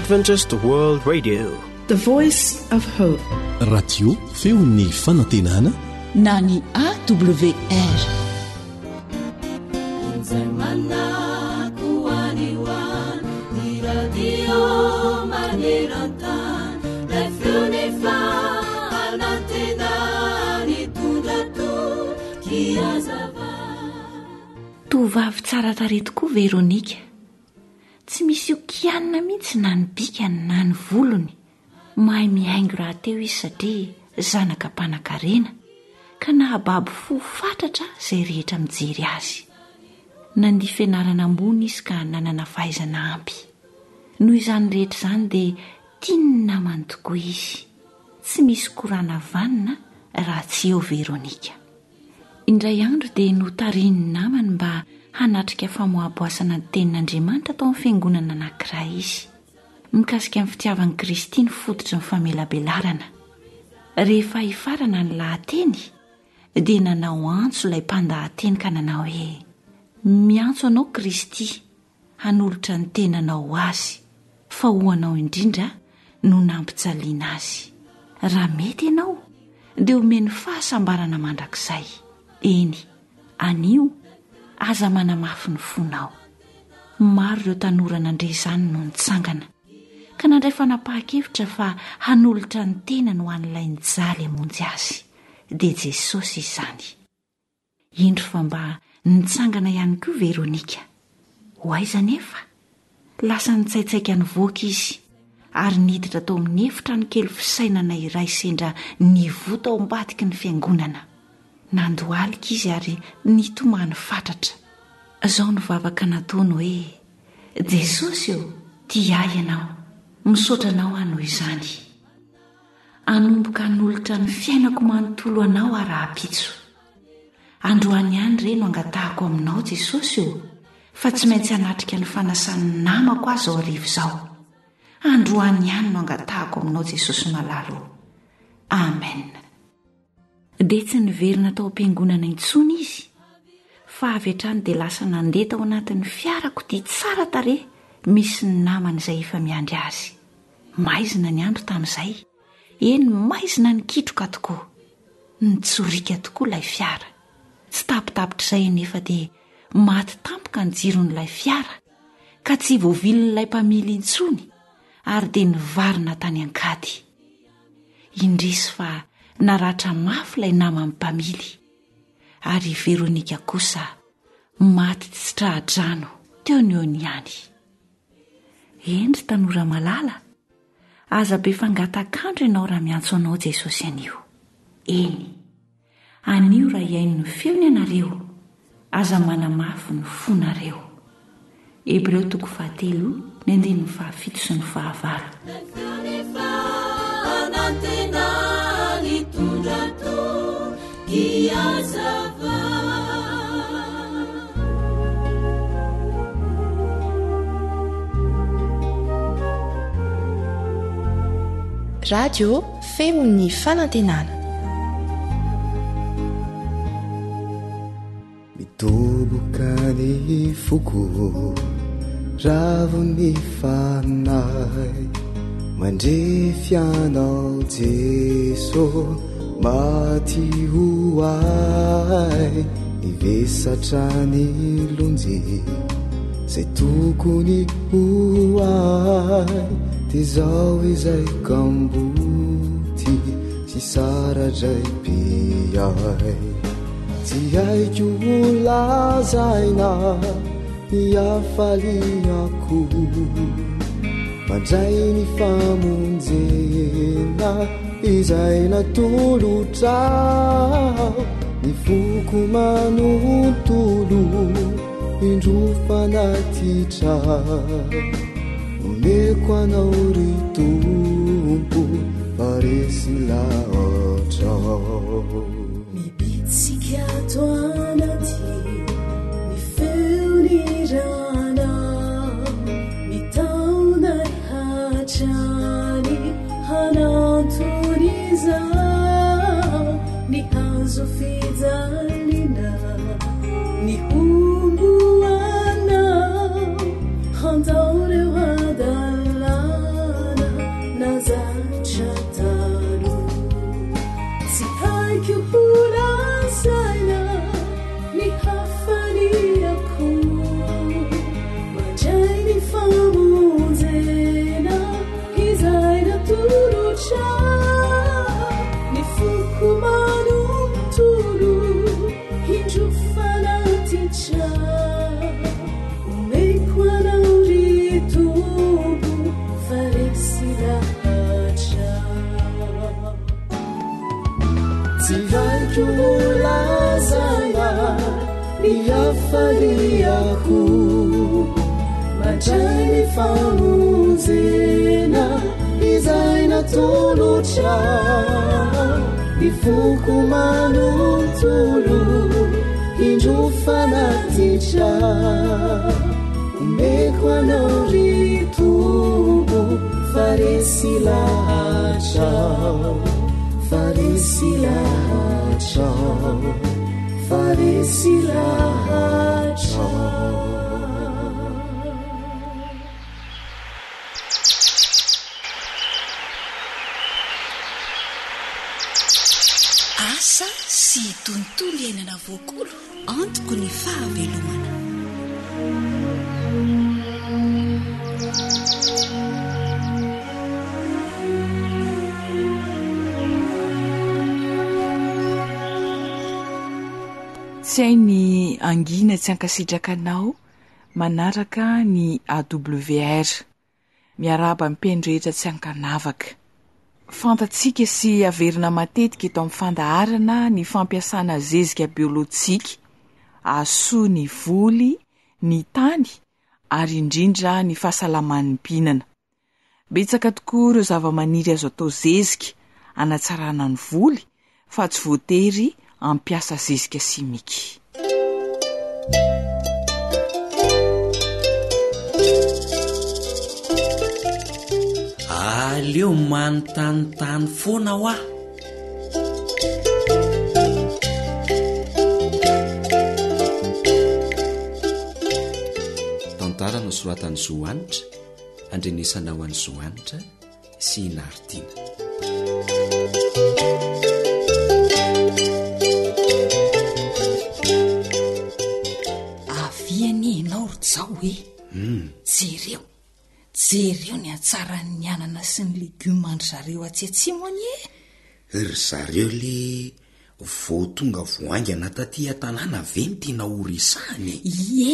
Adventist World Radio. The Voice of Hope. Radio feon'ny fanantenana na ny AWR. Injay manako any ho any ny radio maneran-tany lay feon'ny fanantenana hitondra toky hazava. Tovovavy tsara tarehy tokoa Veronica. Tsy misy ho kianina mihitsy na ny bikany na ny volony. Mahay mihaingo rahateo izy satria zanaka mpanankarena, ka nahababo fo fatratra izay rehetra mijery azy. Nandia fianarana ambony izy ka nanana fahaizana ampy. Noho izany rehetra izany dia tian'ny namany tokoa izy. Tsy misy korana vanona raha tsy eo Veronica. Indray andro dia notarihin'ny namany mba hanatrika famoaboasana ny Tenin'Andriamanitra tao amin'ny fiangonana anankiray izy. Mikasika ny fitiavan'i Kristy ny fototry ny famelabelarana. Rehefa hifarana ny lahateny dia nanao antso ilay mpandahateny ka nanao hoe, Miantso anao Kristy hanolotra ny tenanao ho Azy, fa ho anao indrindra no nampijaliana Azy. Raha mety ianao, dia omeny fahasambarana mandrakizay. Eny, anio, aza manamafy ny fonao. Maro ireo tanora nandre izany no nitsangana, ka nandray fanapahan-kevitra fa hanolotra ny tenany ho an'ilay nijaly hamonjy azy, dia Jesosy izany. Indro fa mba nitsangana ihany koa Veronica. Ho aiza anefa? Lasa nitsaitsaika nivoaka izy ary niditra tao amin'ny efitrano kely fisainana iray sendra nivoha tao ambadiky ny fiangonana. Nandohalika izy ary nitomany fatratra. Izao no vavaka nataony hoe, Jesosy ô, tia ahy Ianao. Misaotra Anao aho noho izany. Hanomboka hanolotra ny fiainako manontolo Anao aho rahampitso. Androany ihany re no angatahako aminao Jesosy ô, fa tsy maintsy hanatrika ny fanasan'ny namako aho izao hariva izao. Androany ihany no angatahako aminao Jesosy malala ô. Amen. Dia tsy niverina tao am-piangonana intsony izy, fa avy hatrany dia lasa nandeha tao anatin'ny fiarakodia tsara tarehy misy ny namany izay efa miandry azy. Maizina ny andro tamin'izay, eny maizina nikitroka tokoa. Nitsoriaka tokoa ilay fiara. Tsy tapitapitr'izay anefa dia maty tampoka ny jiron'ilay fiara, ka tsy voavilin'ilay mpamily intsony ary dia nivarina tany an-kady. Indrisy fa naratra mafy ilay naman'ny mpamily, ary i Veronica kosa maty tsy tra-drano teo no eo ihany. Eny ry tanora malala, aza be fangatak'andro ianao raha miantso anao Jesosy anio. Eny, anio raha hihaino ny feony ianareo, aza manamafy ny fonareo. Hebreo toko fahatelo, ny andininy fahafito sy ny fahavalo. Radio feon'ny fanantenana. Midoboka ny foko, ravon'ny fanahy, mandrefy anao Jeso, maty ho ahy, ny vesatra ny lonjy, zay tokony ho ahy, dia zao izay kamboty sy saradray be ahy. Tsy haiko ho lazaina ny hafaliako Mandray ny famonjena izay natolotrao Ny foko manontolo indro fanatitra Omeko anao ry Tompo fa resy lahatra Mibitsika ato anaty ny feon'iranao Mitaona hatrany hanantony izao Ny hazo fijaliana ny homboanao Handao ireo hadalana. haiko ho lazaina ny hafaliako mandray ny famonjena izay natolotra ny foko manontolo indro fanatitra omeko anao ry Tompo fa resy lahatra. Tsy haiko holazaina ny hafaliako mandray ny famonjena izay natolotra ny foko manontolo indro fanatitra omeko anao ry Tompo fa resy lahatra fa resy lahatra fa resy lahatra. Asa sy tontolo iainana voakolo antoko ny fahavelomana. Tsy hay ny hangina tsy hankasitraka anao manaraka ny AWR. Miarahaba ny mpino rehetra tsy ankanavaka. Fantatsika sy averina matetika eto amin'ny fandaharana ny fampiasana zezika biolojika hahasoa ny voly, ny tany ary indrindra ny fahasalaman'ny mpihinana. Betsaka tokoa ireo zavamaniry azo atao zezika hanatsarana ny voly fa tsy voatery hampiasa zezika simika. Aleo manontanintany foana hoa. Tantara nosoratan'i Zo Hanitra, andrenesanao an'i Zo Hanitra sy i Naritina. Avia anie ianao ry Jao e! Jereo, jereo ny hatsaran'ny anana sy ny legioma an-dry zareo atsy atsimo anie e! Ry zareo le vao tonga vao haingana taty an-tanàna ve no tianao ho resahana e?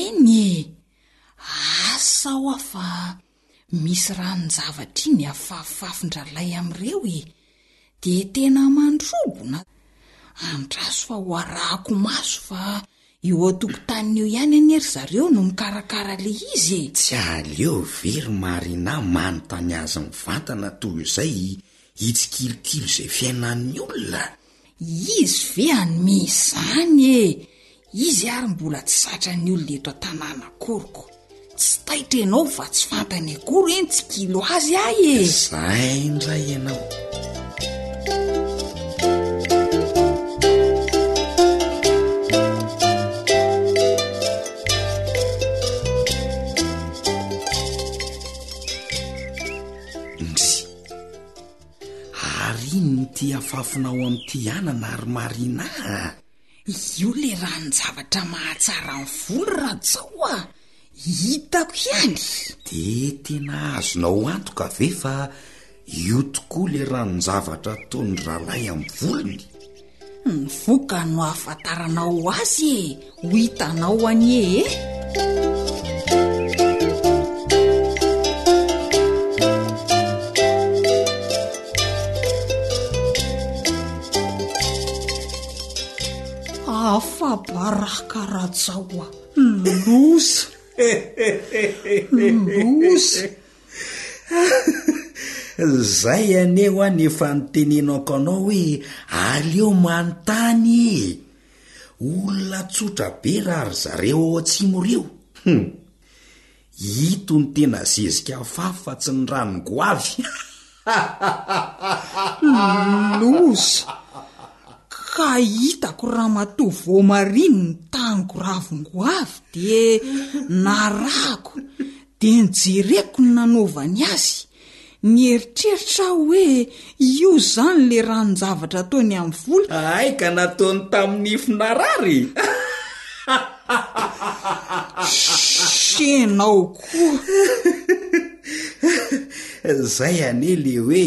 Eny e! Asa hoa fa misy ranon-javatra iny afafafin-dralay amin'ireo e! Dia tena mandrobona! Andraso fa ho arahako maso fa eo an-tokotaniny eo ihany anie ry zareo no mikarakara ilay izy e! Tsy aleo ve ry Marina manontany azy mivantana toy izay hitsikilokilo izay fiainan'ny olona? Izy ve hanome izany e! Izy ary mbola tsy zatra ny olona eto an-tanàna akory ko! Tsy taitra ianao fa tsy fantany akory hoe nitsikilo azy aho e! Zay indray ianao. Ndry. Ary inona ity afafinao amin'ity anana ry Marina a? Io le ranon-javatra mahatsara ny volo Rajao a! Hitako ihany! De tena azonao antoka ve fa io tokoa le ranon-javatra ataon'ny rahalahy amin'ny volony? Ny vokany no ahafantaranao azy e! Ho hitanao anie e! Afa-baraka Rajao a! Loza! Loza! Zay anie hoa ny efa nitenenako anao hoe aleo manontany e! Olona tsotra be raha ry zareo ao atsimo ireo. Hum! Ito no tena zezika afafy fa tsy ny ranon-goavy. Loza! Ka hitako ramatoa voamariny nitango ravin-goavy dia narahako dia nojereko ny nanaovany azy. Nieritreritra aho hoe io izany le ranon-javatra ataony amin'ny vola. Hay ka nataony tamin'ny nify narary e! Shh, enao koa! Zay anie le hoe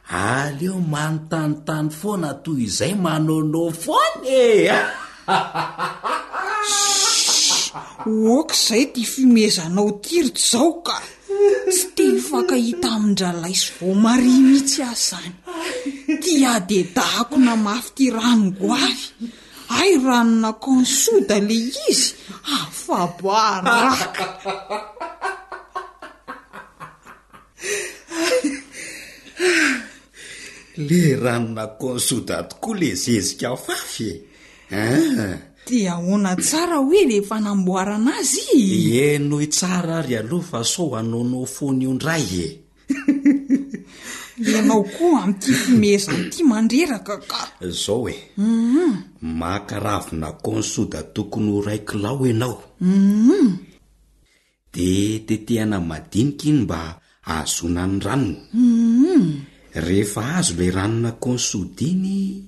aleo manontanintany foana toy izay manaonao foana e! Shh, ok izay ty fihomezanao ty ry Jao ka! Tsy te hifankahita amin-dralay sy voamaria mihitsy aho izany. Ty hadedahako namafy ty ranon-goavy. Hay ranona consoda le izy, afa-baraka. Le ranona consoda tokoa le zezika afafy e! Hein! Dia ahoana tsara hoe le fanamboarana azy? Henoy tsara ary aloha fa sao hanaonao foana io ndray e! Ianao koa amin'ity fimehezana ity mandreraka ka! Zao e, maka ravina consoda tokony ho iray kilao ianao. Dia tetehana madinika iny mba hahazoana ny ranony. Rehefa azo ilay ranona consoda iny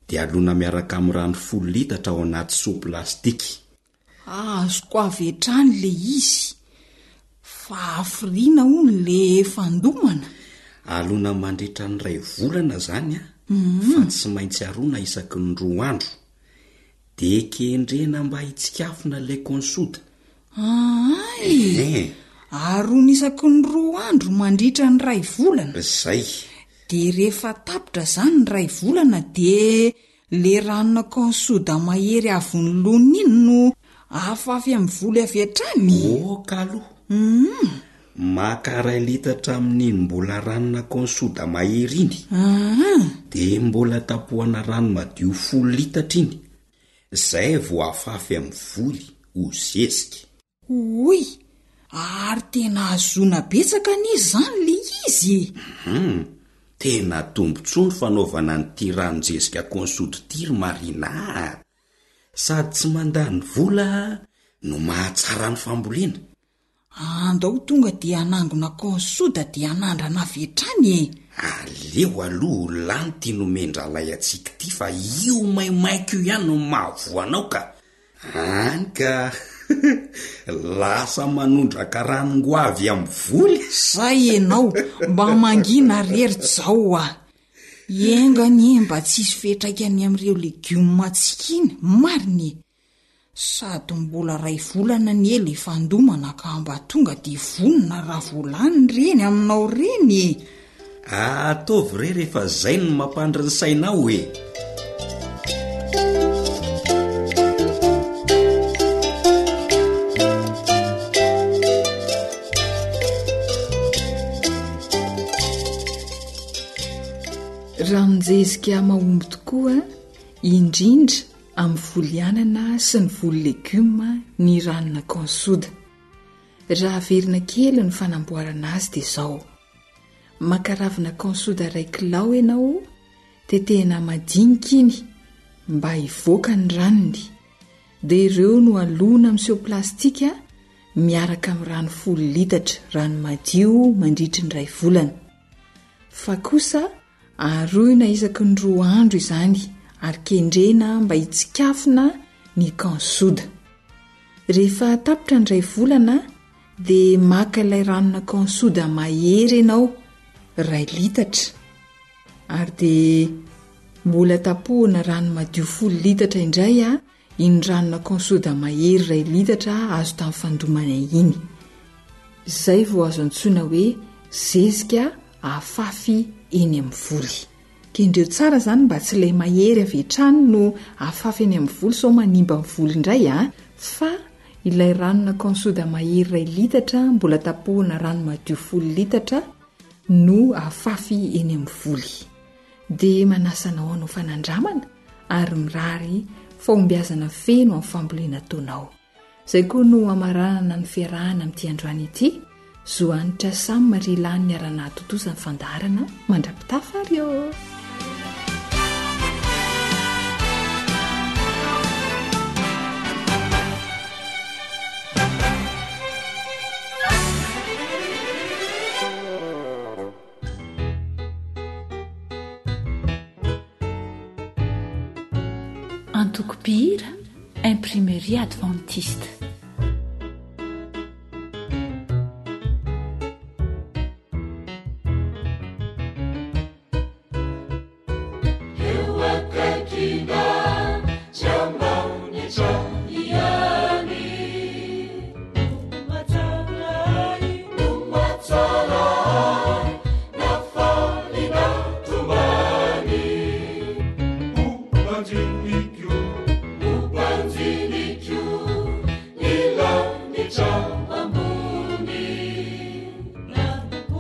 dia alona miaraka amin'ny rano folo litatra ao anaty seau plastique. Azoko avy hatrany le izy. Fa hafiriana hono le fandomana? Alona mandritra ny iray volana izany an, fa tsy maintsy arona isaky ny roa andro. Dia kendrena mba hitsikafona ilay consoda. Ahay! Arona isaky ny roa andro mandritra ny iray volana. Zay. Dia rehefa tapitra izany ny iray volana dia le ranona consoda mahery avy nolonina iny no afafy amin'ny voly avy hatrany? Ok aloha. Maka iray litatra amin'iny mbola ranona consoda mahery iny. Dia mbola tapohana rano madio folo litatra iny. Zay vao afafy amin'ny voly ho zezika. Oy! Ary tena ahazoana betsaka anie izany le izy e! Hum! Tena tombontsoa ny fanaovana an'ity ranon-jezika consodo ity ry Marina a! Sady tsy mandany vola no mahatsara ny fambolena. Andao tonga dia hanangona consoda dia hanandrana avy hatrany e! Aleo aloha ho lany ity nomen-dralay antsika ity fa io maimaika io ihany no mahavoa anao ka! Any ka! Lasa manondraka ranon-goavy amin'ny voly! Zay enao, mba mangina re ry Jao a! Enga anie mba tsy hisy fiantraikany amin'ireo legioma-ntsika iny, marina e! Sady mbola ray volana anie le fandomana ka mba tonga de vonona raha vao lany reny aminao reny e! Ataovy re rehefa zay no mampandry ny sainao e! Ranon-jezika mahomby tokoa, indrindra amin'ny voly anana sy ny voly legioma ny ranona consoda. Raha averina kely ny fanamboarana azy dia izao, maka ravina consoda iray kilao ianao, tetehina madinika iny mba hivoaka ny ranony, dia ireo no alona amin'ny seau plastika miaraka amin'ny rano folo litatra, rano madio mandritry ny iray volana. Fa kosa Aroina isaky ny roa andro izany ary kendrena mba hitsikafona ny kansoda. Rehefa tapitra ny iray volana dia maka ilay ranona kansoda mahery ianao, iray litatra, ary dia mbola tapohina rano madio folo litatra indray iny ranona consoda mahery iray litatra azo tamin'ny fandomana iny. Izay vao azo antsoina hoe zezika afafy eny amin'ny voly. Kendreo tsara izany mba tsy ilay mahery avy hatrany no afafy eny amin'ny voly sao manimba ny voly indray a! Fa ilay ranona consoda mahery iray litatra mbola tapohina rano madio folo litatra no afafy eny amin'ny voly. Dia manasa anao hanao fanandramana ary mirary fahombiazana feno amin'ny fambolena ataonao. Izay koa no hamaranana ny fiarahana amin'ity androany ity. Zo Hanitra Sam ry lany niara-nahatontosa ny fandaharana mandra-pitafa ary ô! Antoko mpihira, Imprimerie Adventiste. Eo akaikinao tsy ambany ihany. No mahatsara ahy, no mahatsara ahy, na faly na tomany. Ho banjiniko, ho banjiniko, ny lanitra ambony. Na ho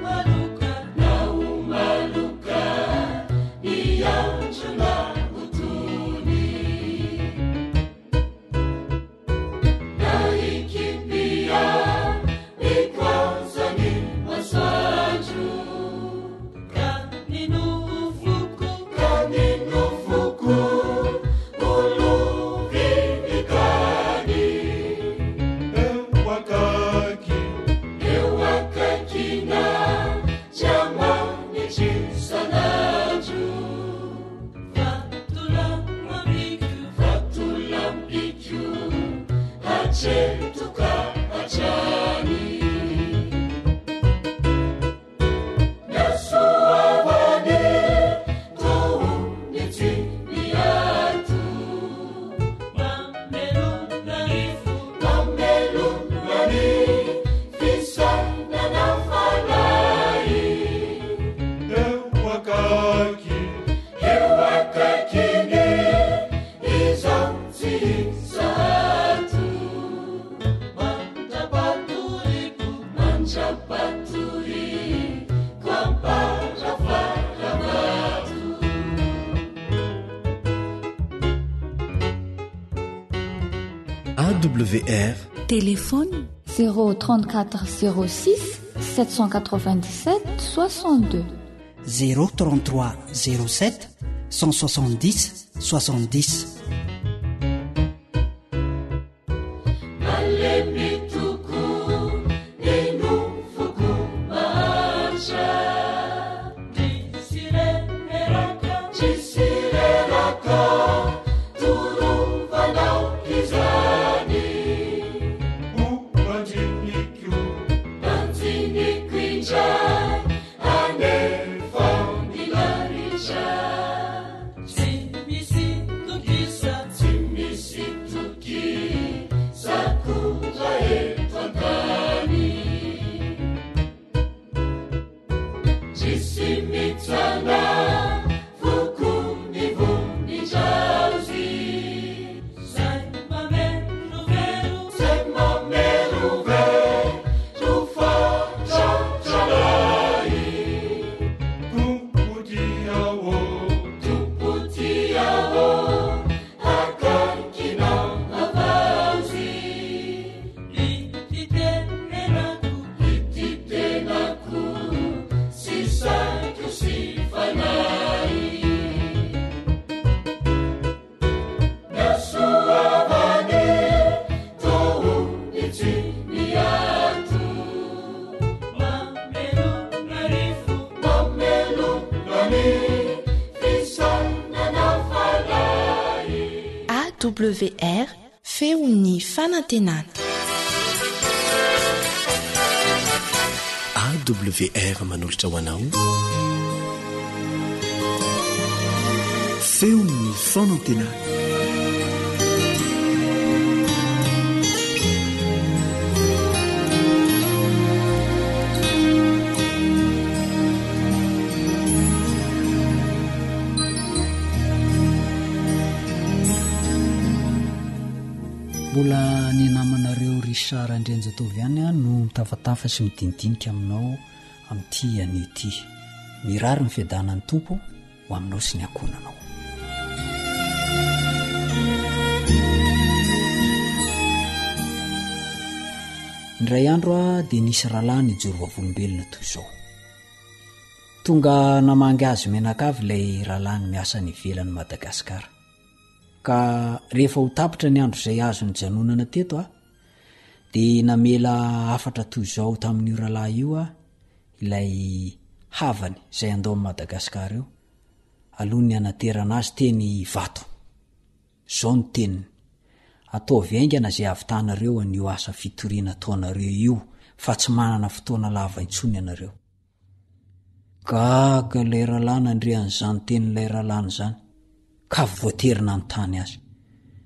maloka, na ho maloka, ny andro na ho tony. Na hikipia ny koazan'ny masoandro. Ka ny nofoko, ka ny nofoko, ho lovin'ny tany. Eo akaiky, eo akaikinao, tsy amanitry isan'andro. Vatolampiko, vatolampiko, hatreto ka hatrany. AWR. Téléphone 034 06 797 62. 033 07 170 70. Malemy tokoa ny nofoko mahantra. Tsisy reraka, tsisy reraka, torovanao izany. Ho banjiniko, banjiniko indray, anefa mila ritra. Tsy misy tokisa, tsy misy toky, sakura eto an-tany. Tsisy mitsanga, foko ny voninkazo. Zay mamerovero, zay mamerovero fa tratralahy. Tompo tia ô, Tompo tia ô, akaikinao havaozy. Ity tenako, ity tenako, sy saiko sy fanahy. AWR, Feon'ny fanantenana. AWR manolotra ho anao Feon'ny fanantenana. Mbola ny namanareo Richard Andrianjatovo ihany no mitafatafa sy midinidinika aminao amin'ity anio ity. Mirary ny fiadanan'ny Tompo ho aminao sy ny ankohonanao. Indray andro aho dia nisy rahalahy nijoro vavolombelona toy izao. Tonga namangy azy mianakavy ilay rahalahiny miasa any ivelan'i Madagasikara. Ka rehefa ho tapitra ny andro izay azo nijanonana teto aho, dia namela hafatra toy izao tamin'io rahalahy io aho, ilay havany izay handao an'i Madagasikara io, alohan'ny hanaterana azy teny Ivato. Izao no teniny, Ataovy haingana izay hahavitanareo an'io asa fitoriana ataonareo io fa tsy manana fotoana lava intsony ianareo. Gaga ilay rahalahy nandre an'izany tenin'ilay rahalahiny izany, ka voatery nanontany azy.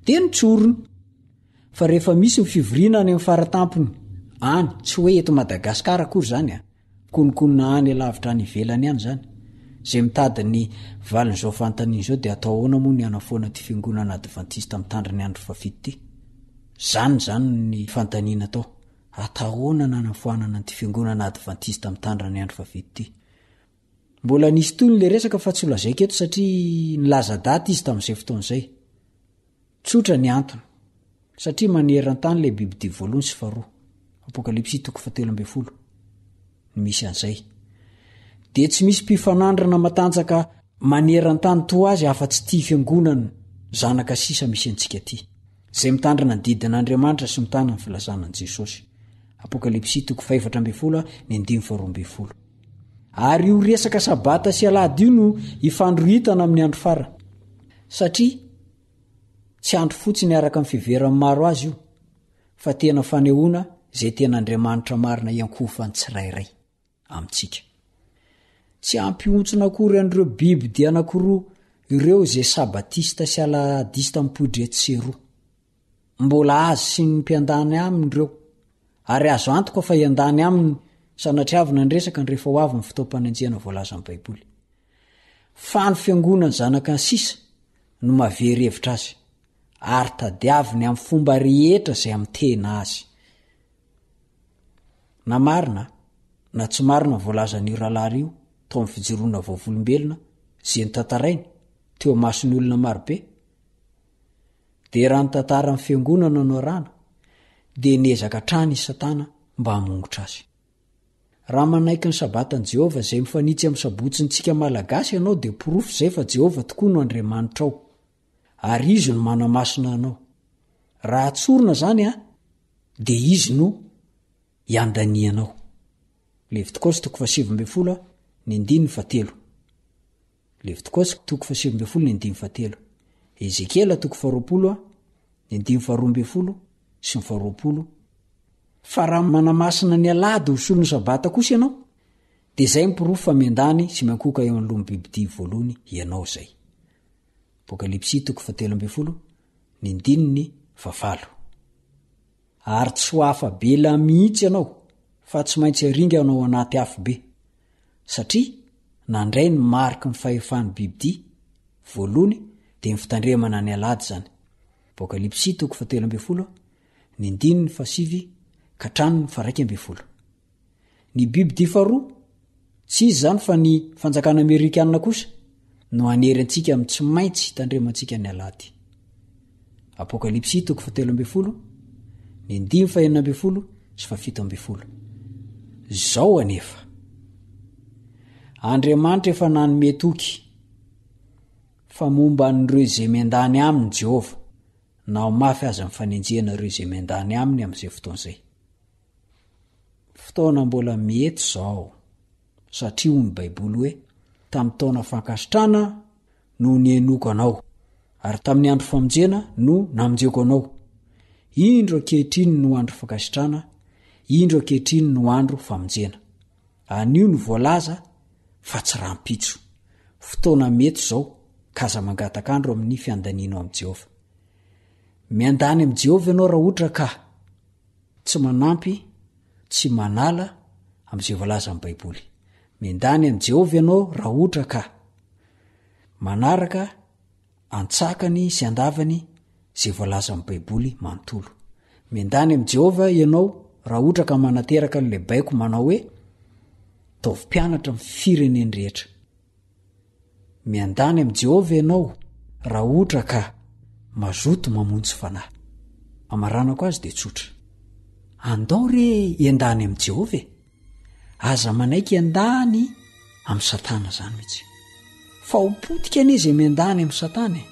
Dia notsoriny fa rehefa misy ny fivoriana any amin'ny faratampony any, tsy hoe eto Madagasikara akory izany an, kononkonona any lavitra any ivelany any izany, izay mitady ny valin'izao fanontaniana izao dia atao ahoana moa ny hanafoana ity fiangonana advantista mitandro ny andro fahafito ity? Izany izany ny fanontaniana atao. Atao ahoana ny hanafoanana an'ity fiangonana advantista mitandrina ny andro fahafito ity? Mbola nisy tohiny ilay resaka fa tsy holazaiko eto satria nilaza daty izy tamin'izay fotoana izay. Tsotra ny antony. Satria maneran-tany ilay bibidia voalohany sy faharoa. Apokalypsy toko fahatelo ambin'ny folo no misy an'izay. Dia tsy misy mpifanandrina matanjaka maneran-tany toa azy afa-tsy ity fiangonana zanaka sisa misy antsika ity. Izay mitandrina ny didin'Andriamanitra sy mitana ny filazana an'i Jesosy. Apokalypsy toko faha-14 ny andininy faha-12. Ary io resaka sabata sy alahady io no ifandrohitana amin'ny andro farany. Satria tsy andro fotsiny araka ny fiheveran'ny maro azy io, fa tena fanehoana izay tena Andriamanitra marina iankohofan'ny tsirairay amintsika. Tsy hampihontsona akory an'ireo biby dia anankiroa ireo izay sabatista sy alahadista mipoitra etsy sy eroa. Mbola azy sy ny mpiandany aminy ireo, ary azo antoka fa hiandany aminy sanatriavina ny resaka ny rehefa ho avy ny fotoam-panenjehana voalazan'ny Baiboly. Fa ny fiangonan'ny zanaka ny sisa no mahavery hevitra azy, ary tadiaviny amin'ny fomba rehetra izay hamitehina azy. Na marina na tsy marina ny voalazan'io rahalahy io tao amin'ny fijoroana vavolombelona izay notantarainy teo imason'ny olona marobe, dia raha ny tantaran'ny fiangonana no arahana, dia niezaka hatrany i Satana mba hamongotra azy. Raha manaiky ny Sabatan'i Jehovah izay mifanitsy amin'ny Sabotsintsika Malagasy ianao dia porofo izay fa Jehovah tokoa no Andriamanitrao, ary Izy no manamasina anao. Raha tsorina izany an, dia Izy no iandanianao. Levitikosy toko fahasivy ambin'ny folo ny andininy fahatelo. Levitikosy toko fahasivy ambin'ny folo ny andininy fahatelo. Ezekiela toko faharoapolo ny andininy faharoa ambin'ny folo sy ny faharoapolo. Fa raha manamasina ny alahady ho solon'ny sabata kosa ianao, dia izay ny porofo fa miandany sy miankohoka eo anoloan'ny bibidia voalohany ianao izay. Apokalypsy toko fahatelo ambin'ny folo ny andininy fahavalo. Ary tsy ho afa-bela mihitsy ianao fa tsy maintsy haringana ao anaty afobe, satria nandray ny mariky ny fahefan'ny bibidia, voalohany dia ny fitandremana ny alahady izany. Apokalypsy toko fahatelo ambin'ny folo, ny andininy fahasivy ka hatramin'ny faha-iraika ambin'ny folo. Ny bibidia faharoa, tsy iza izany fa ny fanjakana amerikana kosa no hanery antsika amin'ny tsy maintsy hitandremantsika ny alahady. Apokalypsy toko fahatelo ambin'ny folo, ny andininy fahenina ambin'ny folo sy fahafito ambin'ny folo. Izao anefa, Andriamanitra efa nanome toky fa momba an'ireo izay miandany aminy Jehovah, na ho mafy aza ny fanenjehana ireo izay miandany aminy amin'izay fotoana izay. Fotoana mbola mety izao, satria hoy ny Baiboly hoe, Tamin'ny taona fankasitrahana no nihainoako anao, ary tamin'ny andro famonjena no namonjeko anao. Indro ankehitriny no andro fankasitrahana, indro ankehitriny no andro famonjena. Anio no voalaza fa tsy rahampitso. Fotoana mety izao, ka aza mangataka andro amin'ny fiandanianao amin'i Jehovah. Miandany amin'i Jehovah ianao raha ohatra ka. Tsy manampy, tsy manala amin'izay voalazan'ny Baiboly. Miandany amin'i Jehovah ianao raha ohatra ka manaraka an-tsakany sy an-davany izay voalazan'ny Baiboly manontolo. Miandany amin'i Jehovah ianao raha ohatra ka manateraka an'ilay baiko manao hoe, Ataovy mpianatra ny firenen-drehetra. Miandany amin'i Jehovah ianao raha ohatra ka mazoto mamonjy fanahy. Amaranako azy dia tsotra. Andao re hiandany amin'i Jehovah e! Aza manaiky hiandany amin'i Satana izany mihitsy. Fa ho potika anie izay miandany amin'i Satana e!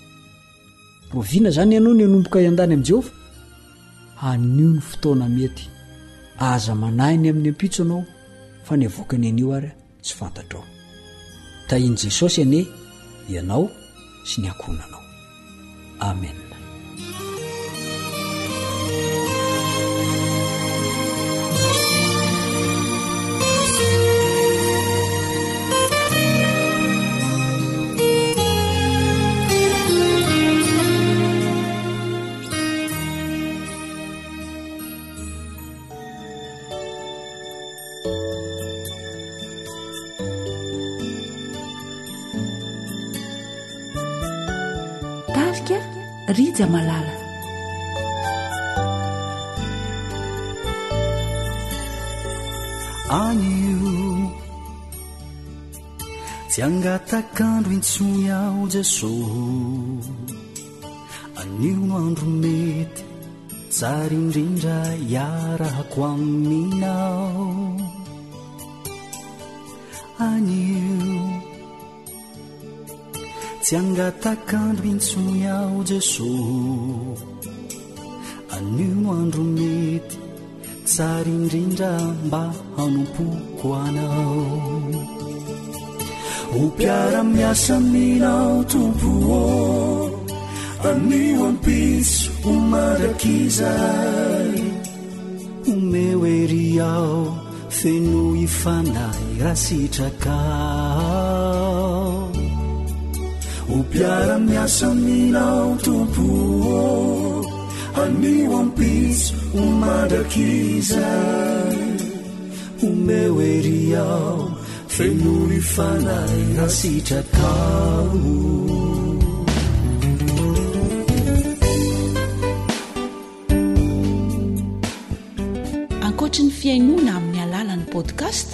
Rahoviana izany ianao no hanomboka hiandany amin'i Jehovah? Anio ny fotoana mety. Aza manahy ny amin'ny ampitso ianao fa ny avoakany anio ary tsy fantatrao. Tahin'i Jesosy anie ianao sy ny ankohonanao. Amen. Tarika Rija Malala. Anio tsy angatak'andro intsony aho Jeso Anio no andro mety Tsara indrindra iarahako aminao anio. Tsy angatak'andro intsony aho Jesoa. Anio no andro mety, tsara indrindra mba hanompoko anao. Ho mpiara-miasa aminao Tompo ô, anio ampitso ho mandrakizay. Omeo hery aho, fenoy fanahy raha sitrakao. Ho mpiara-miasa aminao Tompo ô, anio ampitso ho mandrakizay. Omeo hery aho, fenoy fanahy raha sitrakao. Ankoatry ny fihainoana amin'ny alalan'ny podcast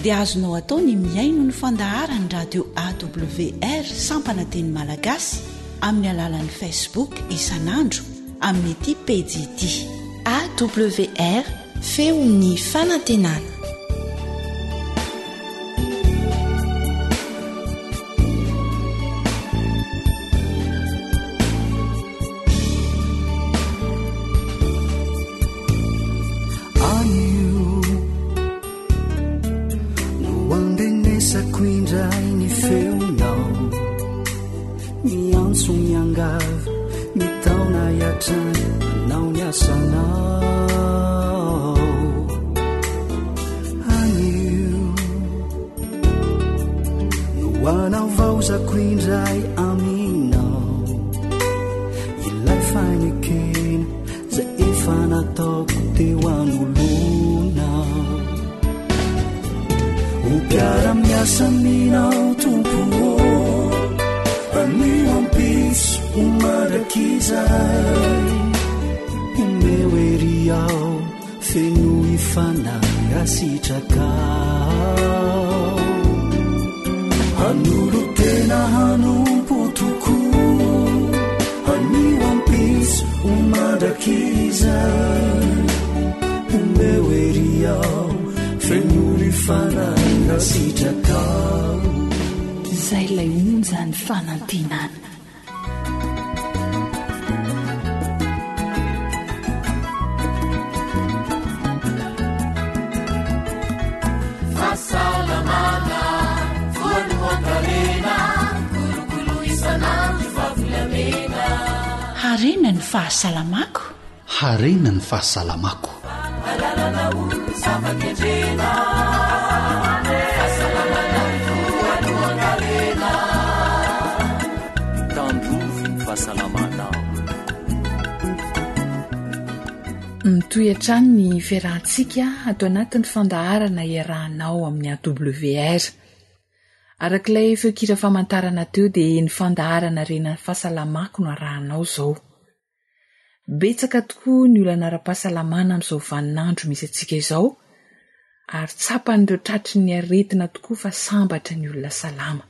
dia azonao atao ny mihaino ny fandaharan'ny radio AWR sampana teny malagasy amin'ny alalan'ny Facebook isan'andro amin'ity pejy ity. AWR, feon'ny fanantenana. Anio no andrenesako indray ny feonao miantso miangavy mitaona ahy hatrany hanao ny asanao Anio no hanavaozako indray aminao ilay fanekena zay efa nataoko teo anoloanao. Ho mpiara-miasa aminao Tompo ô, anio ampitso ho mandrakizay. Omeo hery aho Fenoy fanahy raha sitrakao. Hanolo-tena hanompo tokoa, anio ampitso ho mandrakizay. Omeo hery aho, fenoy fanahy raha sitrakao. Izay ilay onjan'ny fanantenana. Fahasalamana voalohan-karena, kolokolo isan'andro fa volamena. Harena ny fahasalamako. Harena ny fahasalamako. Alalana ho zava-kendrena. Fahasalamana voalohan-karena. Tandrovy ny fahasalamanao. Mitohy hatrany ny fiarahantsika ato anatin'ny fandaharana iarahanao amin'ny AWR. Araka ilay feon-kira famantarana teo dia ny fandaharana Harena ny fahasalamako no arahanao izao. Betsaka tokoa ny olana ara-pahasalamana amin'izao vaninandro misy antsika izao ary tsapan'ireo tratry ny aretina tokoa fa sambatra ny olona salama.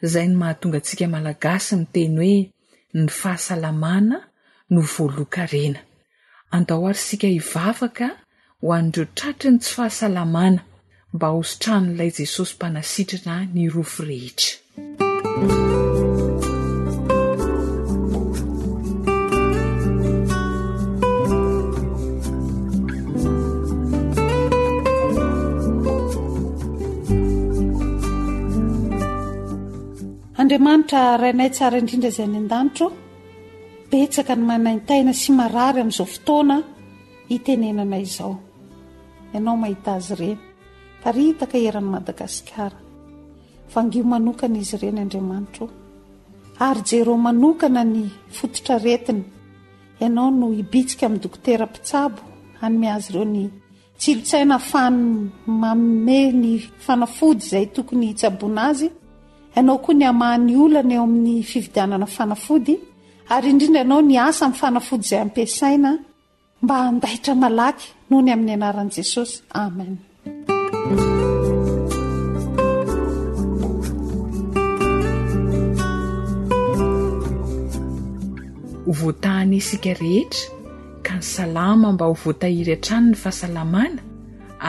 Izay no mahatonga antsika Malagasy miteny hoe ny fahasalamana no voalohan-karena. Andao ary isika hivavaka ho an'ireo tratry ny tsy fahasalamana mba ho sitranin'ilay Jesosy mpanasitrana ny rofy rehetra. Andriamanitra Rainay tsara indrindra izay any an-danitra ô. Betsaka ny manaintaina sy marary amin'izao fotoana itenenana izao. Ianao mahita azy ireny. Paritaka eran'i Madagasikara. Vangio manokana izy ireny Andriamanitra o. Ary jereo manokana ny fototr'aretina. Ianao no hibitsika amin'ny dokotera mpitsabo hanome azy ireo ny Tsilontsaina ahafahany manome ny fanafody izay tokony hitsaboana azy, ianao koa ny hamaha ny olana eo amin'ny fividianana fanafody ary indrindra ianao ny asa amin'ny fanafody izay ampiasaina mba handaitra malaky noho ny amin'ny anaran'i Jesosy. Amen. Ho voatahana isika rehetra ka ny salama mba ho voatahiry hatrany ny fahasalamana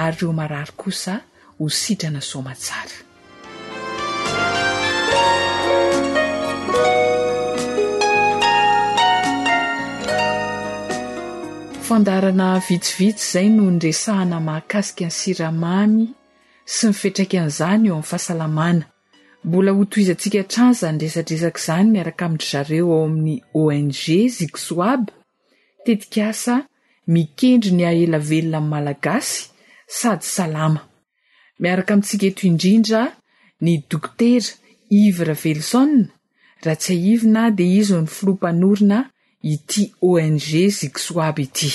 ary ireo marary kosa ho sitrana soamatsara. Fandaharana vitsivitsy izay no niresahana mahakasika ny siramamy sy ny fiantraikan'izany eo amin'ny fahasalamana. Mbola hotohizantsika hatrany izany resadresaka izany miaraka amin-dry zareo ao amin'ny ONG Zigsoab, tetikasa mikendry ny hahela velona amin'ny Malagasy sady salama. Miaraka amintsika eto indrindra ny Dokotera Yves Raveloson, raha tsiahivina dia izy no filoha mpanorina ity ONG Zigsoab ity.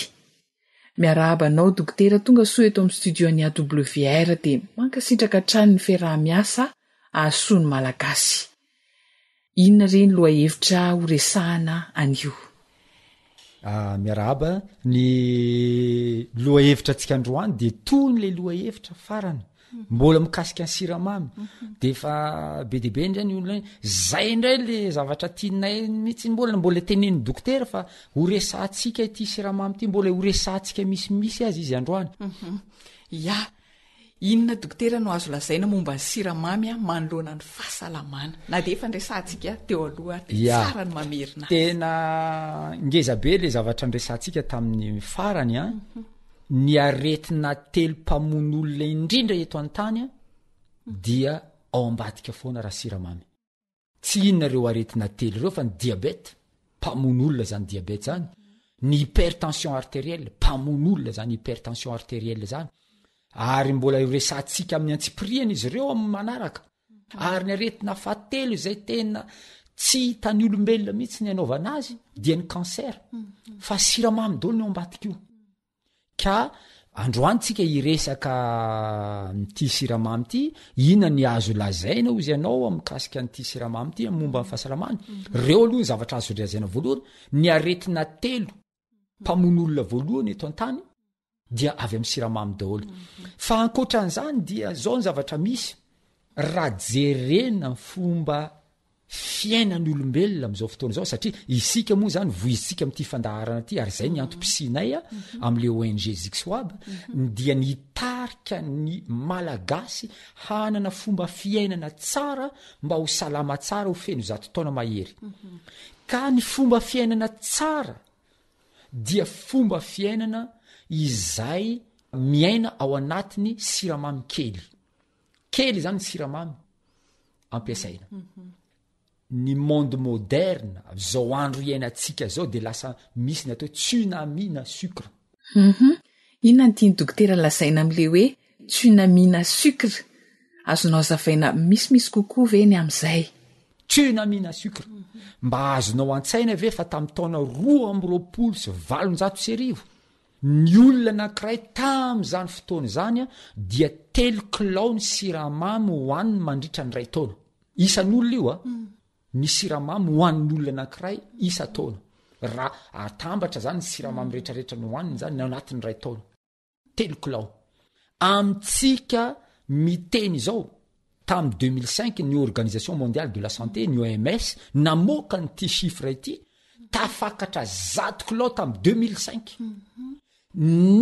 Miarahaba anao Dokotera tonga soa eto amin'ny studio an'ny AWR dia mankasitraka hatrany ny fiaraha-miasa ahasoa ny Malagasy. Inona re ny lohahevitra ho resahana anio? Ah, miarahaba, ny lohahevitra antsika androany dia toy ny le lohahevitra farany. Mbola mikasika ny siramamy. De efa be dia be indray ny olona hoe zay indray le zavatra tianay mihitsy mbola mbola tenenin'ny dokotera fa ho resahantsika ity siramamy ity, mbola ho resahantsika misimisy aza izy androany. Ya, inona dokotera no azo lazaina momba ny siramamy manoloana ny fahasalamana? Na dia efa niresahantsika teo aloha ary dia Ya. tsara ny mamerina azy. Tena ngeza be le zavatra niresahantsika tamin'ny farany an. Ny aretina telo mpamono olona indrindra eto an-tany dia ao ambadika foana raha siramamy. Tsy inona ireo aretina telo ireo fa ny diabète, mpamono olona izany diabète izany, ny hypertension artérielle, mpamono olona izany hypertension artérielle izany, ary mbola horesahantsika amin'ny antsipiriany izy ireo amin'ny manaraka. Ary ny aretina fahatelo izay tena tsy hitan'ny olombelona mihitsy ny anaovana azy dia ny cancer. Fa siramamy daholo ny ao ambadika io. Ka androany tsika hiresaka an'ity siramamy ity, inona ny azo lazaina hozy ianao mikasika an'ity siramamy ity momba ny fahasalamana. Reo aloha ny zavatra azo lazaina voalohany, ny aretina telo mpamono olona voalohany eto an-tany dia avy amin'ny siramamy daholo. Fa ankoatran'izany dia zao ny zavatra misy, raha jerena ny fomba fiainan'ny olombelona amin'izao fotoana izao, satria isika moa zany voizintsika amin'ity fandaharana ity ary zay ny antom-pisianay a, amin'le ONG Zixwab, dia ny hitarika ny Malagasy hanana fomba fiainana tsara mba ho salama tsara ho feno zato taona mahery. Ka ny fomba fiainana tsara dia fomba fiainana izay miaina ao anatin'ny siramamy kely. Kely izany ny siramamy ampiasaina. Ny monde moderne, zao andro iainantsika zao dia lasa misy ny atao hoe tsunami na sucre. Hum inona no tian'i dokotera lazaina amin'ilay hoe tsunami na sucre? Azonao azavaina misimisy kokoa ve ny amin'izay? Tsunami na sucre. Mba azonao an-tsaina ve fa tamin'ny taona 1822, ny olona anankiray tamin'izany fotoana izany dia telo kilao ny siramamy hohaniny mandritra ny iray taona. Isan'olona io a! Ny siramamy hohanin'ny olona anankiray isan-taona. Raha atambatra zany ny siramamy rehetrarehetra nohaniny zany anatin'ny iray taona. Telo kilao. Amintsika miteny izao, tamin'ny 2005 ny Organisation Mondiale de la Santé, ny OMS, namoaka an'ity chiffre ity, tafakatra zato kilao tamin'ny 2005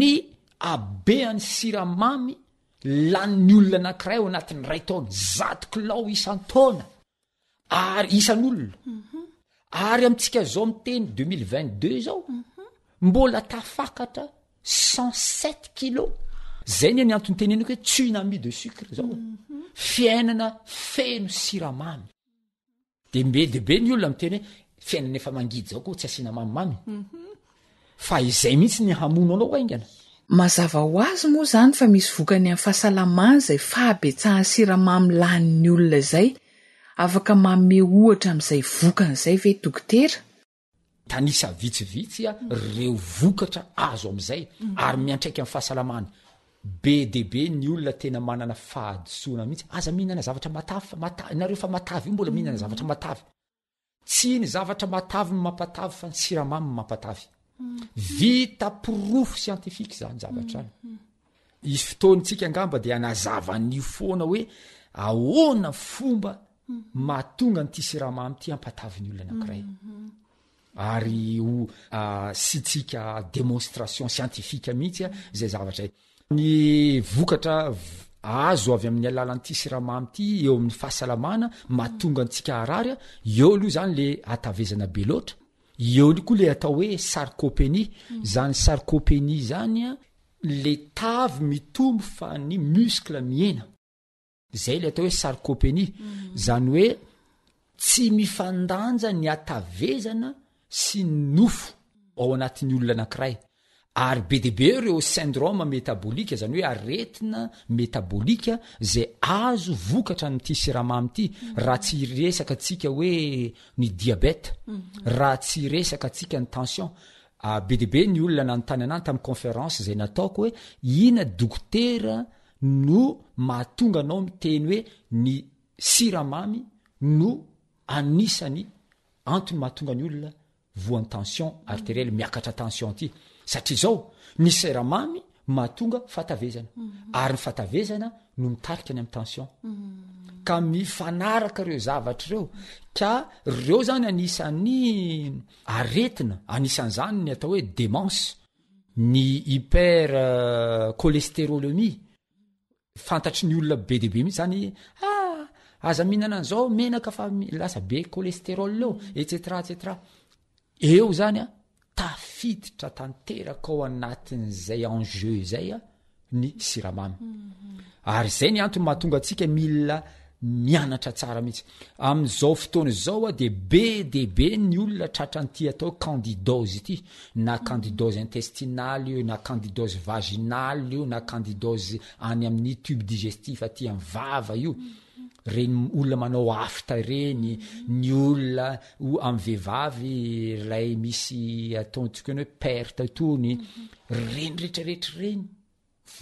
ny habean'ny siramamy lanin'ny olona anankiray ao anatin'ny iray taona, zato kilao isan-taona. ary isan'olona mhm. ary amintsika zao miteny 2022 zao mhm. mbola tafakatra 107 kilo zay ny ny antony teneniko hoe tsunami de sucre zao mhm. fiainana feno siramamy de mbe de be ny olona miteny hoe Fiainana efa mangidy zao koa tsy asiana mamimamy. Fa izay mihitsy ny hamono anao haingana. Mazava ho azy moa izany fa misy vokany amin'ny fahasalamana izay fahabetsahan'ny siramamy lanin'ny olona izay. Afaka manome ohatra amin'izay vokany izay ve dokotera? Tanisa vitsivitsy ireo vokatra azo amin'izay ary miantraika amin'ny fahasalamana. Be dia be ny olona tena manana fahadisoana mihitsy. Aza mihinana zavatra matavy fa matavy, nareo efa matavy io mbola mihinana zavatra matavy. Tsy ny zavatra matavy no mampatavy fa ny siramamy no mampatavy. Vita porofo siantifika izany zavatra izany. Hisy fotoana tsika angamba dia hanazava an'io foana hoe ahoana fomba mahatonga an'ity siramamy ity hampatavy ny olona anankiray. Ary ho asiantsika démonstration scientifique mihitsy izay zavatra izay. Ny vokatra azo avy amin'ny alalan'ity siramamy ity eo amin'ny fahasalamana mahatonga antsika harary, eo aloha zany le hatavezana be loatra, eo koa le atao hoe sarcopénie, zany sarcopénie zany a le tavy mitombo fa ny muscle mihena. Zay ilay atao hoe sarcopénie, zany hoe tsy mifandanja ny hatavezana sy ny nofo ao anatin'ny olona anankiray. Ary be dia be ireo syndrome métabolique, zany hoe aretina métabolique zay azo vokatra amin'ity siramamy ity, raha tsy hiresaka antsika hoe ny diabète, raha tsy hiresaka antsika ny tension. Be dia be ny olona nanontany anah tamin'ny conférence zay nataoko hoe ina dokotera no mahatonga anao miteny hoe ny siramamy no anisany antony mahatonga ny olona voan'ny tension arterielle miakatra tension ty satria zao ny siramamy mahatonga fahatavezana ary ny fahatavezana no mitarika ny amy tension ka mifanaraka ireo zavatra ireo ka reo zany anisan'ny aretina anisan'izany ny atao hoe demence Ny hyper cholestérolemie, fantatry ny olona be dia be mihitsy zany, ah aza mihinana an'izao menaka fa lasa be cholestérol eo, et cetera, et cetera. Eo zany a, tafiditra tanteraka ao anatin'izay enjeu izay a, ny siramamy. Ary izay ny antony mahatonga antsika mila mianatra tsara mihitsy. Amin'izao fotoana izao a dia be dia be ny olona tratran'ity atao candidose ity, na candidose intestinale io, na candidose vaginale io, na candidose any amin'ny tube digestif aty amin'ny vava io. Reny olona manao afta ireny, ny olona amin'ny vehivavy ilay misy ataontsika hoe perte itony, reny rehetrarehetra ireny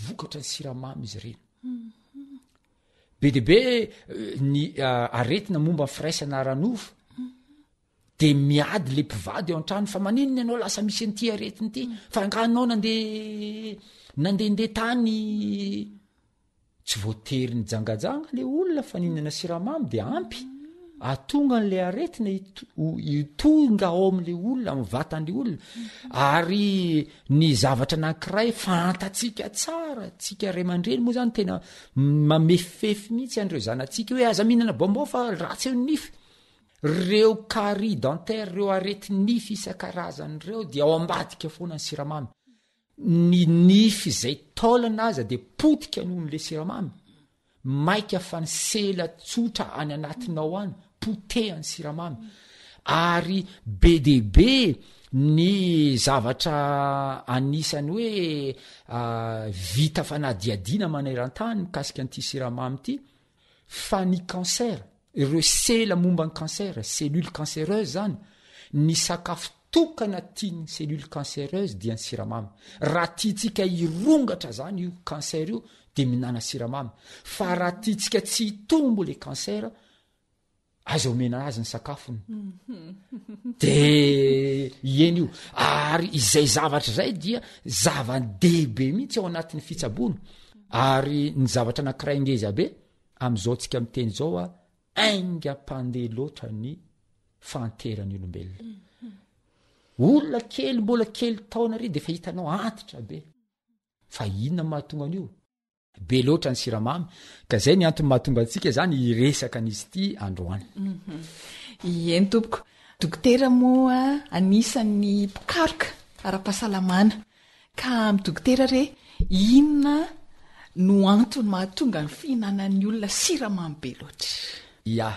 vokatra ny siramamy izy ireny. Be dia be eh, ny ah, aretina momba ny firaisana ara-nofo de miady le mpivady ao an-trano fa maninona ianao lasa misy an'ity aretina ity fa angaha anao nandeha nandehandeha tany Tsy voatery nijangajanga le olona fa nihinana siramamy de ampy atonga an'le aretina hitonga ao am'le olona am vatan'le olona ary ny zavatra anankiray fantatsika tsara tsika ray aman-dreny moa zany tena mamefifefy mihitsy an'ireo zanatsika hoe aza mihinana bonbon fa ratsy eo ny nify reo carie dentaire reo areti-nify isan-karazany reo dia ao ambadika foana ny siramamy Ny nify izay taolana aza dia potika noho ny le siramamy, maika fa ny sela tsotra any anatinao any potehan'ny siramamy. Ary be dia be ny zavatra anisany hoe vita fanadihadiana maneran-tany mikasika an'ity siramamy ity fa ny cancer, ireo sela momba ny cancer, cellule cancereuse zany, ny sakafo tokana tian'ny cellule cancereuse dia ny siramamy. Raha tiantsika hirongatra zany io cancer io de mihinàna siramamy, fa raha tiantsika tsy hitombo le cancer, aza omena azy ny sakafony. De eny io, ary izay zavatra izay dia zava-dehibe mihitsy ao anatin'ny fitsaboana, ary ny zavatra anankiray ngeza be am'izao tsika miteny izao a, aingam-pandeha loatra ny fahanteran'ny olombelona. Olona kely mbola kely taona ry de efa hitanao antitra be. Fa inona mahatonga an'io? Be loatra ny siramamy ka zay ny antony mahatonga antsika zany hiresaka an'izy ity androany. Mhm. Eny tompoko. Dokotera moa anisan'ny mpikaroka ara-pahasalamana. Ka amin'ny dokotera re, inona no antony mahatonga ny fihinanan'ny olona siramamy be loatra? Ya.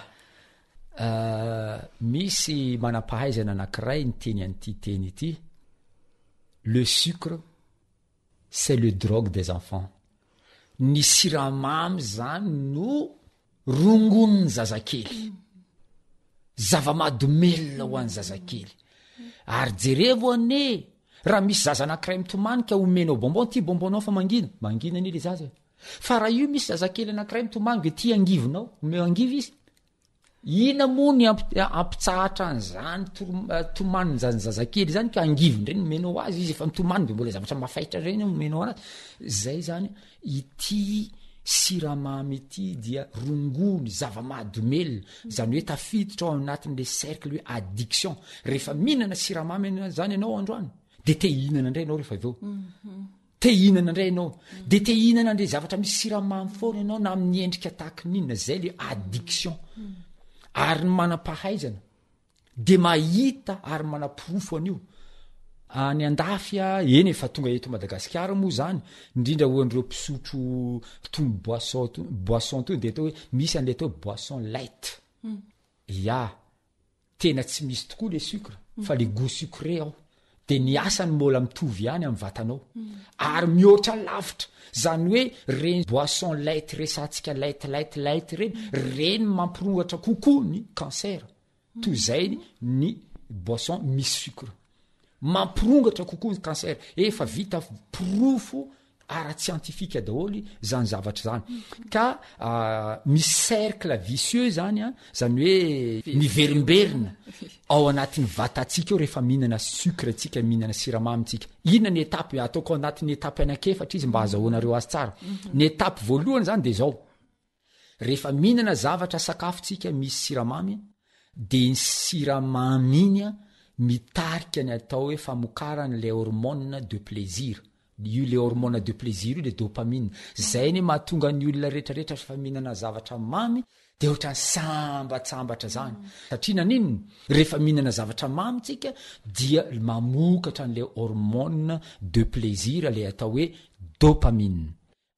Misy manam-pahaizana anankiray niteny an'ity teny ity, le sucre c'est le drogue des enfants. Ny siramamy zany no rongonin'ny zazakely. Zava-mahadomelina ho an'ny zazakely. Ary jerevo anie, raha misy zaza anankiray mitomany ka omenao bonbon, ty bonbon-nao fa mangina, mangina anie le zaza e. Fa raha io misy zazakely anankiray mitomany de ty angivinao, omeo angivy izy. Inona moa ny ampitsahatra an'izany tomanin'izany zazakely izany ka angivy indray no omenao azy, izy efa mitomany de mbola zavatra mafaitra indray no omenao anazy. Zay zany ity siramamy ity dia rongony, zava-mahadomelina, zany hoe tafiditra ao anatin'le cercle hoe addiction. Rehefa mihinana siramamy zany ianao androany de te hihinana indray ianao rehefa avy eo. Te hihinana indray ianao, de te hihinana an'le zavatra misy siramamy foana ianao na amin'ny endrika tahaky ny inona, zay le addiction. Ary ny manam-pahaizana de mahita ary manaporofo an'io. Any andafy a, eny efa tonga eto Madagasikara moa zany, indrindra ho an'ireo mpisotro tony boisson tony, boisson tony de atao hoe misy an'le atao hoe boisson light. Ya. Tena tsy misy tokoa le sucre fa le gout sucré ao de ny asany mbola mitovy ihany amin'ny vatanao ary mihoatra lavitra zany hoe reny boisson light resantsika light light light reny reny mampirongatra kokoa ny cancer toy izay ny boisson misy sucre mampirongatra kokoa ny cancer efa vita porofo ara-tsiantifika daholo zany zavatra zany ka misy cercle vicieux zany a zany hoe miverimberina ao anatin'ny vatantsika eo rehefa mihinana sucre tsika mihinana siramamy tsika inona ny etape ataoko ao anatin'ny etape anakefatra izy mba azahoanareo azy tsara ny etape voalohany zany de zao Rehefa mihinana zavatra sakafo tsika misy siramamy de iny siramamy iny mitarika ny atao hoe famokarana le hormone de plaisir, io le hormone de plaisir io le dopamine, zay anie mahatonga ny olona retraretra rehefa mihinana zavatra mamy de ohatrany sambatsambatra zany, satria naninona? Rehefa mihinana zavatra mamy tsika dia mamokatra an'le hormone de plaisir le atao hoe dopamine.